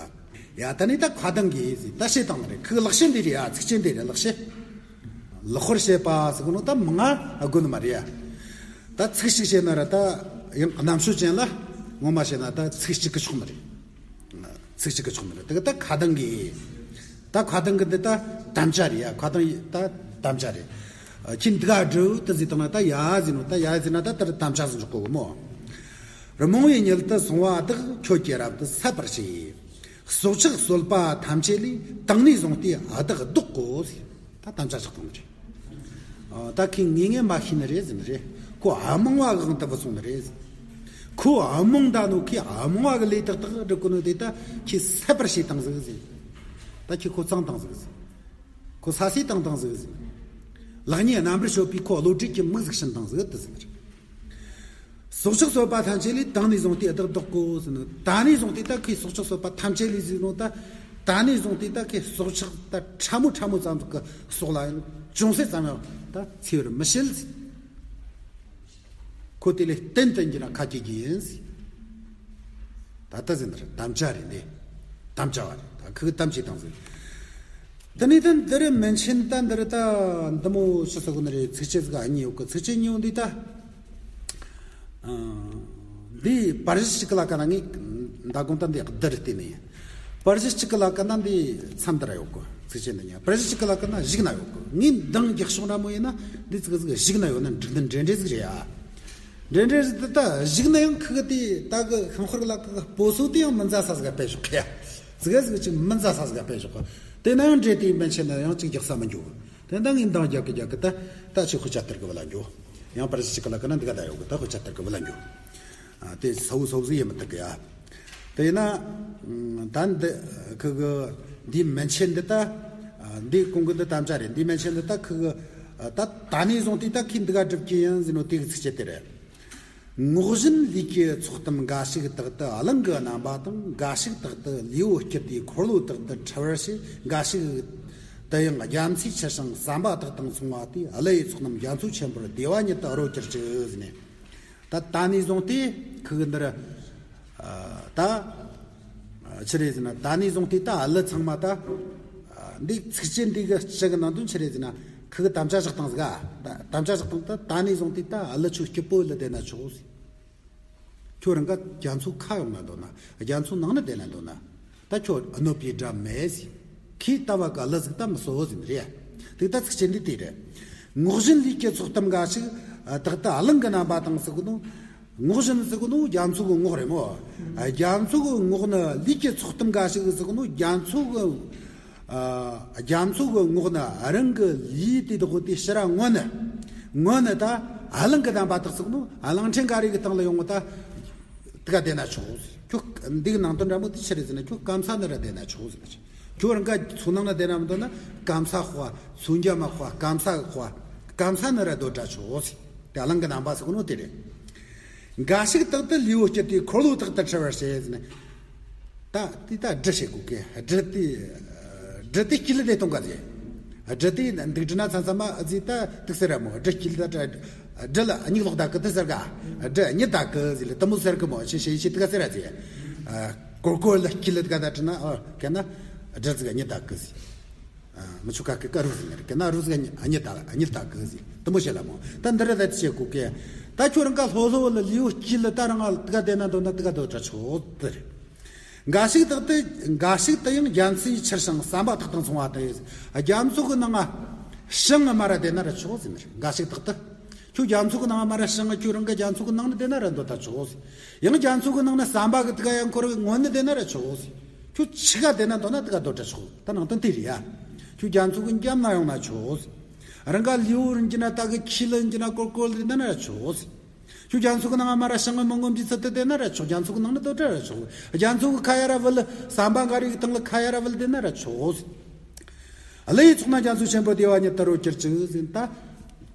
ཡ་ད་ནི་ད་ཁ་གདང་གི་ཟེར་ད་བཤད་བཏང་ནི་རེད། ཁོའི་ལག་ཤེས་འདི་རེད་ཡ། ཚིགས་བཅད་འདི་རེད་ལག་ཤེས། ལག་ཤེས་བཤད་པ་ཟེར་གོ་ནོ་ད་མང་ང་དགོས་ནི་མ་རེད་ཡ། ད་ཚིག་གཅིག་བཤད་ན་ར་ད་ཡང་རྣམ་དཔྱོད་ཅན་ལ་ངོ་མ་བཤད་ན་ད་ཚིག་གཅིག་གི་ཆོག་ནི་རེད། ཚིག་གཅིག་གི་ཆོག་མི་རེད། དེ་ག་ད་ཁ་གདང་གི། ད་ཁ་གདང་གི་འདི་ད་དམ་བཅའ་རེད་ཡ། ཁ་གདང་ད་དམ་བཅའ་རེད། ཁྱི་འདི་ག་འགྲོ་དེ་ཟིག་བཏང་ན་ད་ཡ་ཟིག་ནོ་ད་ཡ་ཟིག་ན་ད་དེར་དམ་བཅའ་ཟིག་འཇོག་གོ་གི་མོ། རྨོངས་པའི་ཉིད་དུ་སོང་བ་དག་ཁྱོད་ཀྱི་རབ་ཏུ་སད་པར་བྱེད། སྲོག་ཆགས་གསོད་པ་ཐམས་ཅད་ལས། དང་ནས་བཟུང་སྟེ་བདག་བཟློག་གོ་ཟེར། ད་དམ་བཅའ་ཆགས་བཏང་ནི་རེད། ཨ་ད་ཁོས་ངེས་ངེས་མ་ཤེས་ནི་རེད་ཟེར་ནི་རེད། ཁོ་ཨ་མང་བ་གི་དབང་དུ་བུད་སོང་ནི་རེད་ཟེར། ཁོ་ཨ་མང་ད་ནོ་ཁོས་ཨ་མང་བ་གི་ལས་ཏག་ཏག་སྒྲུབ་གོ་ནོ་དེ་ད་ཁོས་སད་པར་བྱས་བཏང་ཟིག་ཟེར། ད་ཁོས་ཁོ་གཙང་བཏང་ཟིག་ཟེར། ཁོ་ས་སེ་བཏང་བཏང་ཟིག་ཟེར། ལེགས་ཉེས་རྣམ་པར་དཔྱོད་པའི་ཁོ་བློ་གྲོས་ཀྱི་མིག་ཟིག་བྱིན་བཏང་ཟིག་དེ་ཟེར་ནི་རེད། སྲོག་ཆགས་གསོད་པ་ཐམས་ཅད་ལས། དང་ནས་བཟུང་སྟེ་བདག་བཟློག་གོ་ཟེར་ནོ། ད་ནས་བཟུང་སྟེ་ད་ཁོས་སྲོག་ཆགས་གསོད་པ་ཐམས་ཅད་ལས་ཟེར་ནོ་ད། ད་ནས་བཟུང་སྟེ་ད་ཁོས་སྲོག་ཆགས་ད་ཕྲ་མོ་ཕྲ་མོ་ཙམ་ཟིག་གི་སྲོག་ལ་ཡང་ཅུང་ཟད་ཙམ་ཡང་ད་འཚེ་བར་མི་བྱེད་ཟེར། ཁོ་དེ་ལས་ཏན་ཏན་གྱིས་ར་ཁ་སྐྱེ་གི་ཡིན་ཟེར། ད་ལྟ་ཟེར་ནི་རེད། དམ་བཅའ་རེད་འདི། དམ་བཅའ་བ་རེད། ད་ཁོས་དམ་བཅས་བཏང་ཟིག་དེ་ནས་ད་འདི་རུ་མན་ཆད་ད་འདི་རུ་ད་འདི་མོ་ཆི་ཟེར་གོ་ནི་རེད། ཚིགས་བཅད་ཟིག་ག་གཉིས་ཡོད་གི། ཚིགས་བཅད་གཉིས་ཡོད་འདི་ད། ཨ་འདི་པར་ཞིག་ལ་ག་ན་ངས་མདང་དགོང་ད་འདི་བསྡུར་བལྟས་ནས། པར་གཞི་གཅིག་གི་ལ་ཀ་ན་འདི་མཚམས་འདི་ར་ཡོད་གི། ཚིགས་བཅད་འདི་ཉག་པར་གཞི་གཅིག་གི་ལ་ཀ་ན་གཞུག་ན་ཡོད་གི། ངས་འདང་རྒྱག་ཕྱོགས་འདྲ་མོ་ཡིན་ན་འདི་ཚིག་ཟིག་གཞུག་ན་ཡོད་ན་འགྲིག་འདི་འདྲེ་འདྲེ་ཟིག་རེད་ཨ། འདྲེ་འདྲེ་ཟིག་འདི་ད་གཞུག་ན་ཡང་ཁི་གི་དེ་ད་གི་ཤིང་ཧོར་གི་ལ་ཀ་གི་སྤོ་སོ་དེ་ཡང་མི་མཛའ་ས་ཟིག་ག་སྤེལ་ཞོག་གི་ཡ། ཙི་ག་ཟིག་ཅིག་མི་མཛའ་ས་ཟིག་ག་སྤེལ་ཞོག་གི། དེ་ན་ཡང་འདྲེ་དེའི་མན་ཆད་ན་ཡང་ཅིག་རྒྱག་ས་མི་འགྱོ་གི། དེ་ད་ངས་འདང་རྒྱག་གི་རྒྱག་གི་ད་ད་ཅིག་དཔེ་ཆ་སྟེར་གི་བུ་ལ་འགྱོ། ཡང་པར་གཞི་གཅིག་གི་ལ་ཀ་ན་འདི་ག་ད་ཡོད་གི། ད་དཔེ་ཆ་སྟེར་གི་བུ་ལ་འགྱོ། ཨ། དེ་ས་བོ་ས་བོ་ཟིག་ཡེ་མི་ཐུབ་གི་ཡ། དེ་ཡིན་ན་ད་འདི་ཁི་གི་འདིའི་མན་ཆད་འདི་ད། ཨ། འདི་གོང་གི་འདི་དམ་བཅའ་རེད། འདིའི་མན་ཆད་འདི་ད་ཁི་གི། ཨ། ད་ད་ནས་བཟུང་སྟེ་ད་ཁི་འདི་ག་སྒྲུབ་ཀྱི་ཡིན་ཟེར་ནོ་དེ་གི་ཚིགས་བཅད་དེ་རེད། ངོགས་བཞིན་ལུས་ཀྱི་ཚོགས་གཏམ་འགའ་ཞིག་དག་ཏུ་གླིང་གི་རྣམ་པ་དང་། འགའ་ཞིག་དག་ཏུ་ལུས་པོ་སྐྱུར་ཏེ་འཁོར་ལོ་དག་ཏུ་འཁྲུལ་པར་བྱེད། འགའ་ཞིག་དུ་ཡང་རྒྱ་མཚོའི་ཆུ་བྱང་ཟམ་པ་དག་དང་མཚུངས་པ་སྟེ། གླུ་ཡི་ཚོགས་རྣམས་རྒྱ་མཚོ་ཆེན་པོར་བདེ་བ་ཉིད་དུ་རོལ་གྱུར་ཅིག་ཟེར་ནས། ད་ད་ནས་བཟུང་སྟེ་ཁི་གི་འདིར། ཨ། ད་ཆི་རེད་ཟེར་ན། ད་ནས་བཟུང་སྟེ་ད་གླུ་ཚང་མ་ད། ཨ། འདི་ཚིགས་བཅད་འདི་གི་སྤྱི་གི་ནང་དོན་ཆི་རེད་ཟེར་ན། ཁི་གི་དམ་བཅའ་བཞག་སྟངས་ཟིག་ག། ད་དམ་བཅའ་བཞག་སྟངས་ད་ད་ནས་བཟུང་སྟེ་ད་གླུ་ཆོ་སྐྱིད་པོ་ལ་བསྡད་ན་ཆོག་ཟེར། ཁྱོད་རང་ག་རྒྱ་མཚོ་ཁ་ཡོང་ན་འདོད་ན། རྒྱ་མཚོ་ནང་ན་བསྡད་ན་འདོད་ན། ད་ཁྱོད་གནོད་པའི་དགྲ་མེད་ཟེར། ཁོས་ལྟ་བ་ག་གླུ་ཟིག་ད་མི་གསོ་ཟེར་ནི་རེད། དེ་ད་ཚིགས་བཅད་འདི་དེ་རེད། ངོགས་བཞིན་ལུས་ཀྱི་ཚོགས་གཏམ་འགའ་ཞིག་དག་ཏུ་གླིང་གི་རྣམ་པ་དང་ཟེར་གོ་ནོ། ངོགས་བཞིན་ཟེར་གོ་ནོ་རྒྱ་མཚོ་གི་ངོགས་རེད་མོ། རྒྱ་མཚོ་གི་ངོགས་ནི་ལུས་ཀྱི་ཚོགས་གཏམ་འགའ་ཞིག་ཟེར་གོ་ནོ་རྒྱ་མཚོ་གི། ཨ། རྒྱ་མཚོ་གི་ངོགས་ནི་རང་གི་ལུས་དེ་དག་དེ་ཕྱིར་ར་མངོན་ནི། མངོན་ནི་ད་གླིང་གི་རྣམ་པ་དག་ཟེར་གོ་ནོ། གླིང་ཕྲན་འགའ་རེ་གི་སྟེང་ལ་ཡོང་བ་ད། དེ་ག་བསྡད་ན་ཆོག་ཟེར། ཁྱོད་འདི་གི་ནང་དོན་འདྲ་མོ་དེ་ཆི་རེད་ཟེར་ན། ཁྱོད་སྐམ་ས་ན་ར་བསྡད་ན་ཆོག་ཟེར་ནི། ཁྱོད་རང་ག་མཚོ་ནང་ན་བསྡད་ན་མི་འདོད་ན་སྐམ་ས་དཔའ། མཚོ་རྒྱ་མ་དཔའ། སྐམ་ས་གི་དཔའ། སྐམ་ས་ན་ར་སྡོད་དྲ་ཆོག་ཟེར། དེ་གླིང་གི་རྣམ་པ་ཟེར་གོ་ནོ་དེ་རེད། འགའ་ཞིག་དག་ཏུ་ལུས་པོ་སྐྱུར་ཏེ་འཁོར་ལོ་དག་ཏུ་འཁྲུལ་པར་བྱེད་ཟེར་ནི། ད་དེ་ད་སྦྲུལ་བྱེད་གོ་གི། སྦྲུལ་དེ། སྦྲུལ་དེ་སྐྱིད་ལ་དེ་གཏོང་ག་ཟེར། སྦྲུལ་དེ་འདུག་དྲི་ན་ཚ་ཚ་མ་ཨ་ཟི་ད་དུག་ཟེར་ར་མོ། སྦྲུལ་སྐྱིད་ལ་ད་སྦྲུལ་ལ་སྙིགས་ལོག་ད་གི་དུག་ཟེར་ག། སྦྲུལ་སྙིད་ད་གི་ཟེར་ལ་དུ་མོ་ཟེར་གི་མོ། ཤེས་ཤེས་ཤེས་དུག་ཟེར་ར་ཟེར། ཨ། ཀོར་ཀོར་ལ་སྐྱིད་ལ་དུག་ད་དྲི་ན། ཨོ་གན་ན་སྦྲུལ་ཟིག་སྙིད་ད་གི་ཟེར། ཨ། མི་ཆུ་ཁ་གི་ཀ་རུ་ཟེར་ནི་རེད། གན་ན་རུ་ཟིག་སྙིད་ད་སྙིད་ད་གི་ཟེར། དུ་མོ་བྱེད་ལ་མོ། ད་འདི་ར་ད་དེ་བྱེད་གོ་གི། ད་ཁྱོད་རང་ག་ལྷོ་ལྷོ་ལ་ལུས་པོ་སྐྱིད་ལ་ད་རང་ལ་དུག་ག་བསྡད་ན་འདོད་ན་དུག་ག་སྡོད་དྲ་ཆོག་དེ་རེད། འགའ་ཞིག་དག་ཏུ། འགའ་ཞིག་ཏུ་ཡང་རྒྱ་མཚོའི་ཆུ་བྱང་ཟམ་པ་དག་དང་མཚུངས་པ་སྟེ། རྒྱ་མཚོ་གི་ནང་ང་བྱང་ང་མར་ར་བསྡད་ན་ར་ཆོག་ཟེར་ནི་རེད། འགའ་ཞིག་དག་ཏུ། ཁྱོད་རྒྱ་མཚོ་གི་ནང་ང་མར་ར་བྱང་ང་། ཁྱོད་རང་གི་རྒྱ་མཚོ་གི་ནང་ན་བསྡད་ན་ར་འདོད་ད་ཆོག་ཟེར། ཡང་རྒྱ་མཚོ་གི་ནང་ན་ཟམ་པ་གི་དུག་ག་ཡང་འཁོར་གི་ངོ་ནི་བསྡད་ན་ར་ཆོག་ཟེར། ཁྱོད་ཆི་ག་བསྡད་ན་འདོད་ན་དུག་ག་སྡོད་དྲ་ཆོག། ད་ནང་དོན་དེ་རེད་ཡ། ཁྱོད་རྒྱ་མཚོ་གི་འགྲམ་ན་ཡོང་ན་ཆོག་ཟེར། རང་ག་ལུས་པོ་རིན་གྱི་ན་ད་གི་ཁྱི་ལ་རིན་གྱི་ན་ཀོར་ཀོར་ལ་བསྡད་ན་ར་ཆོག་ཟེར། ཁྱོད་རྒྱ་མཚོ་གི་ནང་ང་མར་ར་བྱང་ང་མི་མངོན་པའི་ཚུལ་དུ་བསྡད་ན་ར་ཆོག། རྒྱ་མཚོ་གི་ནང་ན་སྡོད་དྲ་ར་ཆོག། རྒྱ་མཚོ་གི་ཁ་ཡ་ར་བུད་ལ་ཟམ་པ་འགའ་རེ་གི་སྟེང་ལ་ཁ་ཡ་ར་བུད་ལ་བསྡད་ན་ར་ཆོག་ཟེར། གླུ་ཡི་ཚོགས་རྣམས་རྒྱ་མཚོ་ཆེན་པོར་བདེ་བ་ཉིད་དུ་རོལ་གྱུར་ཅིག་ཟེར། ད་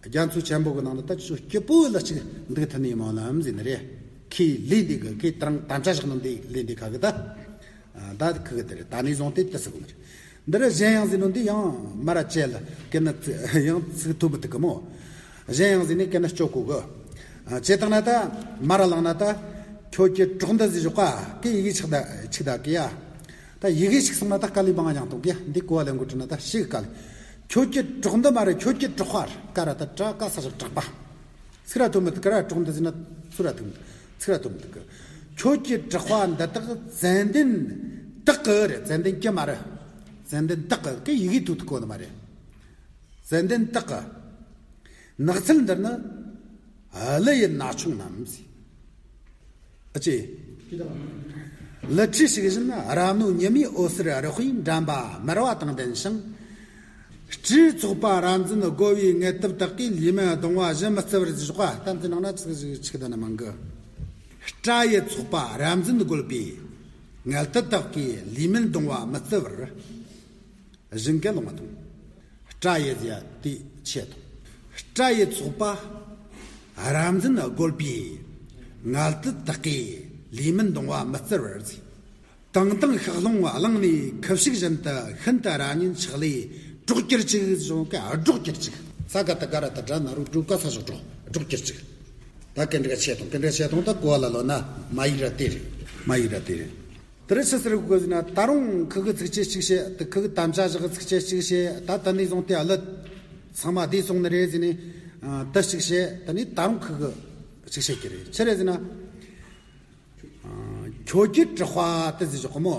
རྒྱ་མཚོ་ཆེན་པོ་གི་ནང་ན་ད་ཁྱོད་སྐྱིད་པོ་ལ་ཅིག་འདུག་ཐུབ་ནི་མོ་ལམ་ཟེར་ནི་རེད། ཁོས་ལས་འདི་གི་ཁོས་ད་རང་དམ་བཅའ་བཞག་ནོ་འདི་ལས་འདི་ཁ་གི་ད། ཨ། ད་ཁི་གི་དེ་རེད། ད་ནས་བཟུང་སྟེ་དེ་ཟེར་གོ་ནི་རེད། འདི་ར་གཞན་ཡང་ཟེར་ནོ་འདི་ཡང་མར་ར་བཅད་ལ་གན་ན་ཡང་ཚིག་ཐོན་མི་ཐུབ་གི་མོ། གཞན་ཡང་ཟེར་ནས་གན་ན་སྐྱོ་གོ་གི། ཨ། བཅད་བཏང་ན་ད་མར་ར་ལངས་ན་ད། ཁྱོད་ཀྱི་གྲོགས་འདི་ཟེར་ཞོག་ག་གི་ཡི་གེ་ཆག་ད་ཆིག་ད་གི་ཡ། ད་ཡི་གེ་ཆིག་སོང་ན་ད་དཀའ་ལས་མང་ང་ཡང་གཏོང་གི། འདི་གོ་བ་ལེན་དགོས་དྲན་ན་ད་ཤི་གི་དཀའ་ལས། ཁྱོད་ཀྱི་གྲོགས་འདི་མ་རེད། ཁྱོད་ཀྱི་གྲོགས་པ་རེད། ཀ་ར་ད་གྲ་ཀ་ས་ཞབས་གྲགས་པ། ཚིག་ར་ཐོན་མི་ཐུབ་གི་ར། གྲོགས་འདི་ཟེར་ན་ཚུར་ར་ཐོན་མི་ཐུབ། ཚིག་ར་ཐོན་མི་ཐུབ་གི། ཁྱོད་ཀྱི་གྲགས་པ་འདི་དག་ཙན་དན་དག་གི་རེད། ཙན་དན་གྱི་མ་རེད། ཙན་དན་དག་གི་གི་ཡི་གེ་ཐུག་ཐུག་གོ་ནི་མ་རེད། ཙན་དན་དག་གི། ནགས་ཚལ་འདིར་ནི་གླུ་ཡི་ན་ཆུང་རྣམས་ཟེར། ཨ་ཅེ། གླུ་ཁྲི་ཞིག་བཞིན་རབ་གནོན་ཉི་མའི་འོད་ཟེར་རེག་པས་འགྲམ་པ་མར་བ་དང་ལྡན་ཞིང་། སྤྲེའུའི་ཚོགས་པ་རབ་འཛིན་རྒོལ་བའི་ངལ་དུབ་དག་གིས། ལུས་མིན་གདུང་བ་གཞན་མི་བརྩི་བར་ཟེར་ཞོག་ག། ད་འདི་ནང་ན་ཚིག་ཞིག་ཆིག་ད་ན་མང་གི། སྤྲེའུའི་ཚོགས་པ་རབ་འཛིན་རྒོལ་བའི་ངལ་དུབ་དག་གིས། ལུས་མིན་གདུང་བ་མི་བརྩི་བར། གཞན་གྱི་ལུང་བ་དང་། སྤྲེའུ་ཡི་ཟེར་དེ་ཆེ་དང་། སྤྲེའུ་ཡི་ཚོགས་པ་རབ་འཛིན་རྒོལ་བའི་ངལ་དུབ་དག་གིས། ལུས་མིན་གདུང་བ་མི་བརྩི་བར་ཟེར། དང་དང་ཤག་ལྷུང་བླངས་ནས་ཁུ་བྱུག་བཞིན་དུ་ཤིན་ཏུ་རབ་གཉན་ཆགས་ལས་སྒྲོག་གྱུར་ཅིག་ཟེར་ག་སྒྲོག་གྱུར་ཅིག། ས་ག་ད་ག་ར་ད་དྲ་ན་རུ་སྒྲོག་ག་ས་ཞོག་སྒྲོག་སྒྲོག་གྱུར་ཅིག། ད་གན་འདྲ་ཆེ་དང་གན་འདྲ་ཆེ་དང་ད་གོ་བ་ལ་ལོ་ན་མ་ཡིག་ར་དེ་རེད། མ་ཡིག་ར་དེ་རེད། དེ་རེད། ཕྱི་ཟེར་དགོས་ཟེར་ན་ད་རུང་ཁུ་གི་ཚིགས་བཅད་གཅིག་བཤད། དེ་ཁུ་གི་དམ་བཅའ་བཞག་གི་ཚིགས་བཅད་གཅིག་བཤད། ད་དེ་ནས་བཟུང་སྟེ་གླུ་ཚང་མ་བསྡུས་སོང་ནི་རེད་ཟེར་ནས། ཨ། དེ་གཅིག་བཤད། དེ་ནས་ད་རུང་ཁུ་གི་གཅིག་བཤད་ཀྱི་རེད། ཆི་རེད་ཟེར་ན། ཨ། ཁྱོད་ཀྱི་གྲགས་པ་དེ་ཟེར་ཆོག་གི་མོ།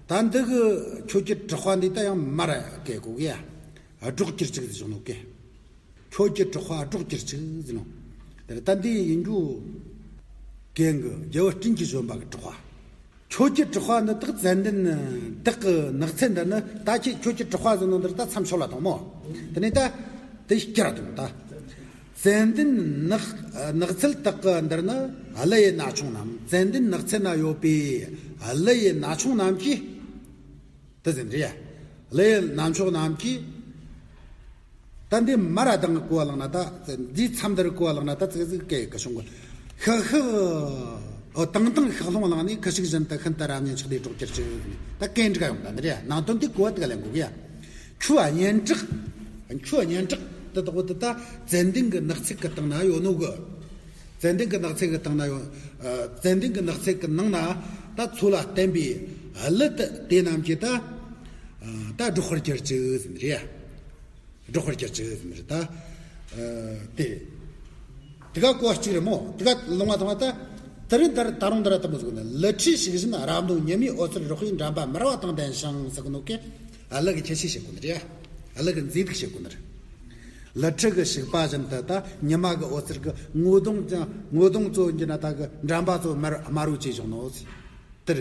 ད་ ད་འདི་གི་ཁྱོད་ཀྱི་དྲག་པ་འདི་ད་ཡང་མར་གི་གོ་གི་ཡ། སྒྲོག་གྱུར་ཅིག་ཟེར་བྱུང་ནོ་གི། ཁྱོད་ཀྱི་དྲག་པ་སྒྲོག་གྱུར་ཅིག་ཟེར་ནོ། དེར་ད་འདི་ཡིན་རྒྱུ་གན་གི་རྒྱལ་བུ་སྤྲིན་གྱི་བཞོན་པ་གི་དྲག་པ། ཁྱོད་ཀྱི་དྲག་པ་འདི་དག་ཙན་དན་དག་གི་ནགས་ཚལ་འདི་ནི་ད་ཁྱེད་ཁྱོད་ཀྱི་དྲག་པ་ཟེར་ནོ་འདིར་ད་མཚམས་ཤོར་ལ་དང་མོ། དེ་ནས་ད་དེ་སྐྱར་དང་ད། ཙན་དན་ནགས་ནགས་ཚལ་དག་གི་འདིར་ནི་ཀླུ་ཡི་ན་ཆུང་རྣམས། ཙན་དན་ནགས་ཚལ་ན་ཡོད་པའི་ཀླུ་ཡི་ན་ཆུང་རྣམས་ཀྱིས། དེ་ཟིན་རེད། ཀླུ་ཡི་ན་ཆུང་རྣམས་ཀྱིས། ད་འདི་མར་དང་གི་གོ་བ་བླངས་ན་ད། འདིའི་མཚམས་འདིར་གོ་བ་བླངས་ན་ད་ཙི་ཙི་སྐད་གི་བྱུང་གི། ཤི་ཤི། ཨོ་དང་དང་ཤི་ལྷུང་བླངས་ནས་ཁུ་བྱུག་བཞིན་དུ་ཤིན་ཏུ་རབ་སྙན་ཆགས་ཏེ་སྒྲོག་གྱུར་ཅིག། ད་སྐད་འདྲ་ཡོང་ད་འདི་རེད། ནང་དོན་འདི་གོ་བ་དེ་ག་ལེན་དགོས་གི་ཡ། ཁྱོད་སྙན་གྲགས། ཁྱོད་སྙན་གྲགས་དེ་དག་དེ་ད་ཙན་དན་གྱི་ནགས་ཚལ་གྱི་སྟེང་ན་ཡོད་ནོ་གི། ཙན་དན་གྱི་ནགས་ཚལ་གྱི་སྟེང་ན་ཡོད། ཙན་དན་གྱི་ནགས་ཚལ་གྱི་ནང་ན་ད་མཚོ་ལ་བརྟེན་པའི་ཀླུ་དེ་དེ་རྣམས་ཀྱིས་ད་ད་སྒྲོག་པར་གྱུར་ཅིག་ཟེར་ནི་རེད། སྒྲོག་པར་གྱུར་ཅིག་ཟེར་ནི་རེད་ད། དེ་དེ་ག་གོ་གཅིག་རེད་མོ། དེ་ག་ལུང་བ་དང་བ་ད། དེ་རིང་ད་ད་རུང་འདི་ར་དུ་མོ་ཟིག་ནི་ཀླུ་ཁྲིས་ཞིག་བཞིན་རབ་འདོད་ཉི་མའི་འོད་ཟེར་རོགས་པའི་འགྲམ་པ་མར་བ་དང་ལྡན་ཞིང་ཟེར་གི་ནོ་གི། ཀླུ་གི་ཁྱད་ཆོས་བཤད་གོ་ནི་རེད། ཀླུ་གི་མཛེས་སྡུག་བཤད་གོ་ནི་རེད། ཀླུ་ཁྲི་གི་བྱུག་པ་བཞིན་དུ་ད་ཉི་མ་གི་འོད་ཟེར་གི་ངོ་གདོང་ཀྱང་ངོ་གདོང་གཙོ་ཡིན་གྱི་ན་ད་གི་འགྲམ་པ་གཙོ་དམར་དམར་རོ་བྱས་བྱུང་ནོ། དེར་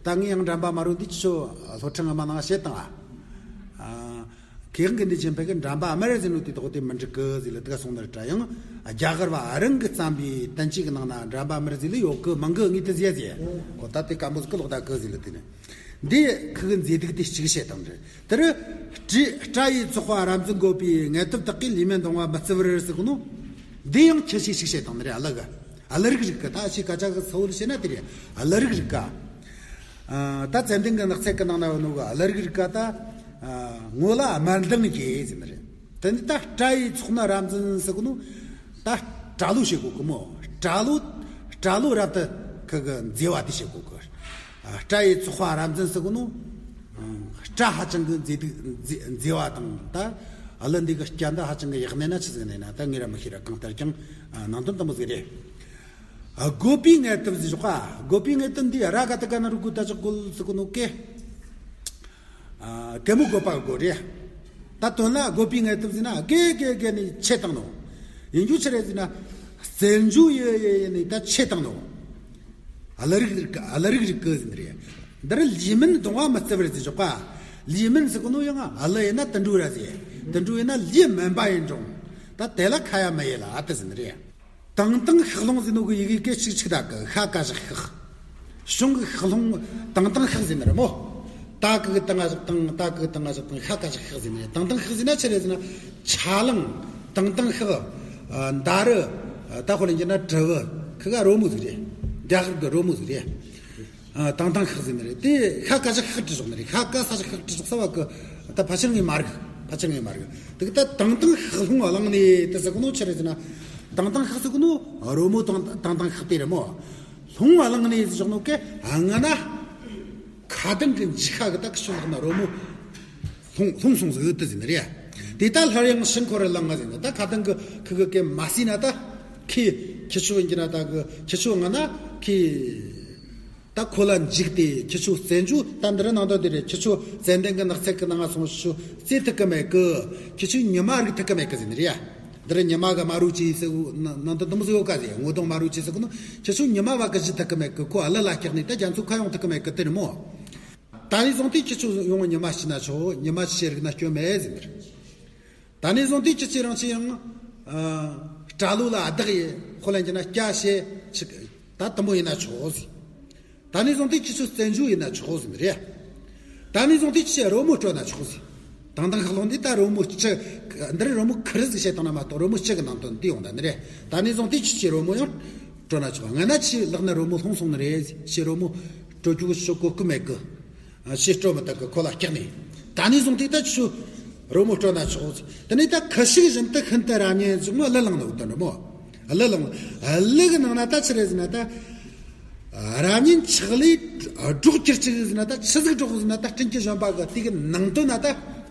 ད་ངས་ཡང་འགྲམ་པ་དམར་རོ་འདི་ཁྱོད་སློབ་ཕྲུག་ང་མ་ནང་བཤད་དང་ཨ། ཁེ་དབང་གི་འདི་ཆེན་ཕེ་གི་འགྲམ་པ་དམར་ཟེར་ནོ་དེ་དོག་དེ་མི་འགྲིག་གི་ཟེར་ལ་དེ་ག་སོང་ནི་རེད་ཡང་རྒྱ་གར་བ་རང་གི་བརྩམས་པའི་བསྟན་བཅོས་ཀྱི་ནང་ན་འགྲམ་པ་དམར་ཟེར་ལ་ཡོད་གི་མང་གི་ངས་དེ་ཟེར་ཟེར་གོ། ད་དེ་སྐམ་པོ་ཟིག་གི་ལོག་ད་གི་ཟེར་ལ་དེ་ནི། འདི་ཁུ་གི་མཛེས་སྡུག་དེ་གཅིག་བཤད་དང་འདྲ། དེར་སྤྲ་སྤྲ་ཡི་ཚོགས་པ་རབ་འཛིན་དགོས་པའི་ངལ་དུབ་དག་གིས་ལུས་མེད་གདུང་བ་མི་བརྩི་བར་ཟེར་གོ་ནོ། འདི་ཡང་ཁྱད་ཆོས་གཅིག་བཤད་དང་འདྲ་ཀླུ་གི། ཀླུ་རིགས་རིགས་གི་ད་ཕྱི་སྐད་ཆ་གི་ཚ་བོ་ལ་བཤད་ན་དེ་རེད། ཀླུ་རིགས་རིགས་གི། ད་ཙན་དན་གི་ནགས་ཚལ་གི་ནང་ན་ཡོད་ནོ་གི་ཀླུ་རིགས་རིགས་གི་ད། ངོ་ལ་དམར་མདངས་རྒྱས་ཟེར་ནི་རེད། དེ་ནི་ད་སྤྲ་ཡི་ཚོགས་ན་རབ་འཛིན་ཟེར་གོ་ནོ། ད་སྤྲ་ལོ་བཤད་གོ་གི་མོ། སྤྲ་ལོ། སྤྲ་ལོ་རབ་ཏུ་ཁུ་གི་མཛེས་པ་དེ་བཤད་གོ་གི། སྤྲ་ཡི་ཚོགས་པ་རབ་འཛིན་ཟེར་གོ་ནོ། སྤྲ་ཧ་ཅང་གི་མཛེས་སྡུག་མཛེས་མཛེས་པ་དང་ད། ཀླུ་འདི་གི་སྐྱ་མདའ་ཧ་ཅང་གི་ཡག་ནས་ན་ཆི་ཟིག་ནས་ན་ད་ངེད་ར་མི་ཤེས་ར་གང་ལྟར་ཀྱང་ནང་དོན་དུ་མོ་ཟིག་རེད། དགོས་པའི་ངལ་དུབ་ཟེར་ཞོག་ག་དགོས་པའི་ངལ་དུབ་འདི་ར་ག་ད་ག་ན་རུ་གུ་ད་ཅག་གོལ་ཟེར་གོ་ནོ་གི། གད་མོ་དགོད་པ་དགོད་རེད། ད་དོན་ལ་དགོས་པའི་ངལ་དུབ་ཟེར་ན་དགེ་དགེ་དགེ་ནས་ཆད་བཏང་ནོ། ཡིན་རྒྱུ་ཆི་རེད་ཟེར་ན། རྩེད་འཇོ་ཡེ་ཡེ་ནས་ད་ཆད་བཏང་ནོ། ཀླུ་རིགས་རིགས་ཀླུ་རིགས་རིགས་ཀི་ཟེར་ནི་རེད། འདིར་ལུས་མིན་གདུང་བ་མི་བརྩི་བར་ཟེར་ཞོག་ག་ལུས་མིན་ཟེར་གོ་ནོ་ཡང་ཀླུ་ཡིན་ན་དུད་འགྲོ་ར་ཟེར། དུད་འགྲོ་ཡིན་ན་ལུས་མིན་པ་ཡིན་རུང་། ད་དེ་ལ་ཁ་ཡ་མི་ཡེ་ལ་ཨ་ཏི་ཟེར་ནི་རེད། དང་དང་ཤག་ལྷུང་ཟེར་ནོ་གི་ཡི་གེ་སྐད་ཅིག་ཅིག་ད་གི་ཤ་ཀ་ཞག་ཤག་གཞུང་གི་ཤག་ལྷུང་དང་དང་ཤག་ཟེར་ནི་རེད་མོ། ད་གི་གི་དང་ང་ཞག་དང་ད་གི་གི་དང་ང་ཞག་དང་ཤ་ཀ་ཞག་ཤག་ཟེར་ནི་རེད། དང་དང་ཤག་ཟེར་ན་ཆི་རེད་ཟེར་ན། ཆ་ལང་། དང་དང་ཤག་ཨ། མདའ་རུ། ད་ཁོ་ལ་འགྱུར་ན་གྲི་བུ། ཁི་ག་རོལ་མོ་ཟིག་རེད། རྒྱ་གར་གི་རོལ་མོ་ཟིག་རེད། ཨ། དང་དང་ཤག་ཟེར་ནི་རེད། དེ་ཤ་ཀ་ཞག་ཤག་བྲིས་སོང་ནི་རེད། ཤ་ཀ་ས་ཞག་ཤག་བྲིས་སོང་ས་བ་གི། ད་ཕལ་ཆེར་ངས་མ་རིག་ཕལ་ཆེར་ངས་མ་རིག་དེ་གི་ད་དང་དང་ཤག་ལྷུང་བ་བླངས་ནས་དེ་ཟེར་གོ་ནོ་ཆི་རེད་ཟེར་ན། དང་དང་ཤག་ཟེར་གོ་ནོ་རོལ་མོ་དང་དང་དང་ཤག་དེ་རེད་མོ། ལྷུང་བ་བླངས་ནས་ཟེར་ཞོག་ནོ་གི་ཨ་ང་ན། ཁ་དན་གི་འཇིགས་ཁ་གི་ད་ཁི་ཆོ་ལག་ན་རོལ་མོ། ལྷུང་ལྷུང་སོང་ཟིག་ཡོད་དུ་ཟིན་རེད། དེ་ད་སླར་ཡང་ཕྱིར་འཁོར་རེ་ལངས་ང་ཟིན་ད་ཁ་དན་གི་ཁི་གི་སྐད་མ་སྲིད་ན་ད། ཁི་ཁི་ཆོ་ཡིན་གྱི་ན་ད་གི་ཁི་ཆོ་ང་ན་ཁི། ད་ཁོ་ལ་འཇིགས་ཏེ་ཁྱེད་ཆོ་རྩེད་འཇོ་ད་འདི་ར་ནང་དོན་འདི་རེད། ཁྱེད་ཆོ་ཙན་དན་གི་ནགས་ཚལ་གི་ནང་ང་སོང་ཆོ་རྩེ་ཐུབ་གི་མེད་གི་ཁྱེད་ཆོ་ཉི་མ་རིག་ཐུབ་གི་མེད་གི་ཟེར་ནི་རེད་ཡ། འདི་ར་ཉི་མ་གི་དམར་རོ་ཅི་ཟེར་ནང་དོན་འདི་མོ་ཟེར་ཡོད་ག་ཟེར་ངོ་གདོང་དམར་རོ་ཅི་ཟེར་གི་ནོ། ཁྱེད་ཆོ་ཉི་མ་བ་གི་གཞི་ཐུབ་གི་མེད་གི་ཁོ་ཨ་ལ་ལ་སྐྱག་ནི་ད་རྒྱ་མཚོ་ཁ་ཡོང་ཐུབ་གི་མེད་གི་དེ་རེད་མོ། ད་ནས་བཟུང་སྟེ་ཁྱེད་ཆོ་ཡོང་ཉི་མ་ཤི་ན་ཆོག་ཉི་མ་ཤི་རིག་ན་སྐྱོན་མེད་ཟེར་ནི་རེད། ད་ནས་བཟུང་སྟེ་ཁྱེད་ཆོས་རང་ཆེ་ཡང་། སྐྲ་ལོ་ལ་བདག་ཡེ་ཁོ་ལ་འགྱུར་ན་སྐྱ་ཞེ་ཆིག་ད་དུམ་བུ་ཡིན་ན་ཆོག་ཟེར། ད་ནས་བཟུང་སྟེ་ཁྱེད་ཆོས་རྩེད་འཇོ་ཡིན་ན་ཆོག་ཟེར་ནི་རེད། ད་ནས་བཟུང་སྟེ་ཁྱེད་ཆོས་རོལ་མོ་དཀྲོལ་ན་ཆོག་ཟེར། དང་དང་ཤག་ལྷུང་འདི་ད་རོལ་མོ་ལྕི། འདིར་རོལ་མོ་ཁུ་རུ་ཟིག་བཤད་བཏང་ན་མ་གཏོགས་རོལ་མོ་ལྕི་གི་ནང་དོན་འདི་ཡོང་ད་ནི་རེད། ད་ནས་བཟུང་སྟེ་ཁྱེད་ཆོས་རོལ་མོ་ཡང་དཀྲོལ་ན་ཆོག་ང་ན་ཁྱེད་ལག་ན་རོལ་མོ་ལྷུང་སོང་ནི་རེད་ཁྱེད་རོལ་མོ་དཀྲོལ་རྒྱུ་གི་ཆོག་གོ་སྐུ་མེད་གི་ཕྱི་སྤྲོ་མི་དག་གི་ཁོ་ལ་སྐྱག་ནས། ད་ནས་བཟུང་སྟེ་ད་ཆུ་རོལ་མོ་དཀྲོལ་ན་ཆོག་དེ་ནས་ད་ཁུ་ཤིག་བཞིན་དུ་ཤིན་ཏུ་རབ་སྙན་ཟེར་མོ་ཀླུ་བླངས་ནོ་དོན་རེད་མོ། ཀླུ་བླངས། ཀླུ་གི་ནང་ན་ད་ཆི་རེད་ཟེར་ན་ད། རབ་སྙན་ཆགས་ལས་སྒྲོག་གྱུར་ཅིག་ཟེར་ན་ད་ཆི་ཟིག་སྒྲོག་ཟེར་ན་ད་སྤྲིན་གྱི་བཞོན་པ་གི་དེ་གི་ནང་དོན་ན་ད།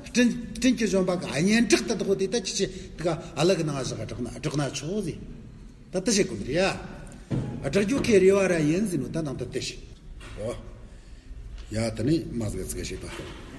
སྤྲིན་སྤྲིན་གྱི་བཞོན་པ་གི་སྙན་གྲགས་ད་དག་དེ་ད་ཁྱེད་ཆོས་དེ་ག་ཀླུ་གི་ནང་བཞག་སྒྲོག་ན་སྒྲོག་ན་ཆོག་ཟེར། ད་ལྟ་བྱེད་དགོས་རེད་ཡ། སྒྲག་རྒྱུ་ཁའི་རེ་བ་ར་ཡིན་ཟེར་ནོ་ད་ནང་དུ་དེ་བྱེད། འོ། ཡ་ད་ནི་མ་ཟིག་ཟིག་ཞིག་ད།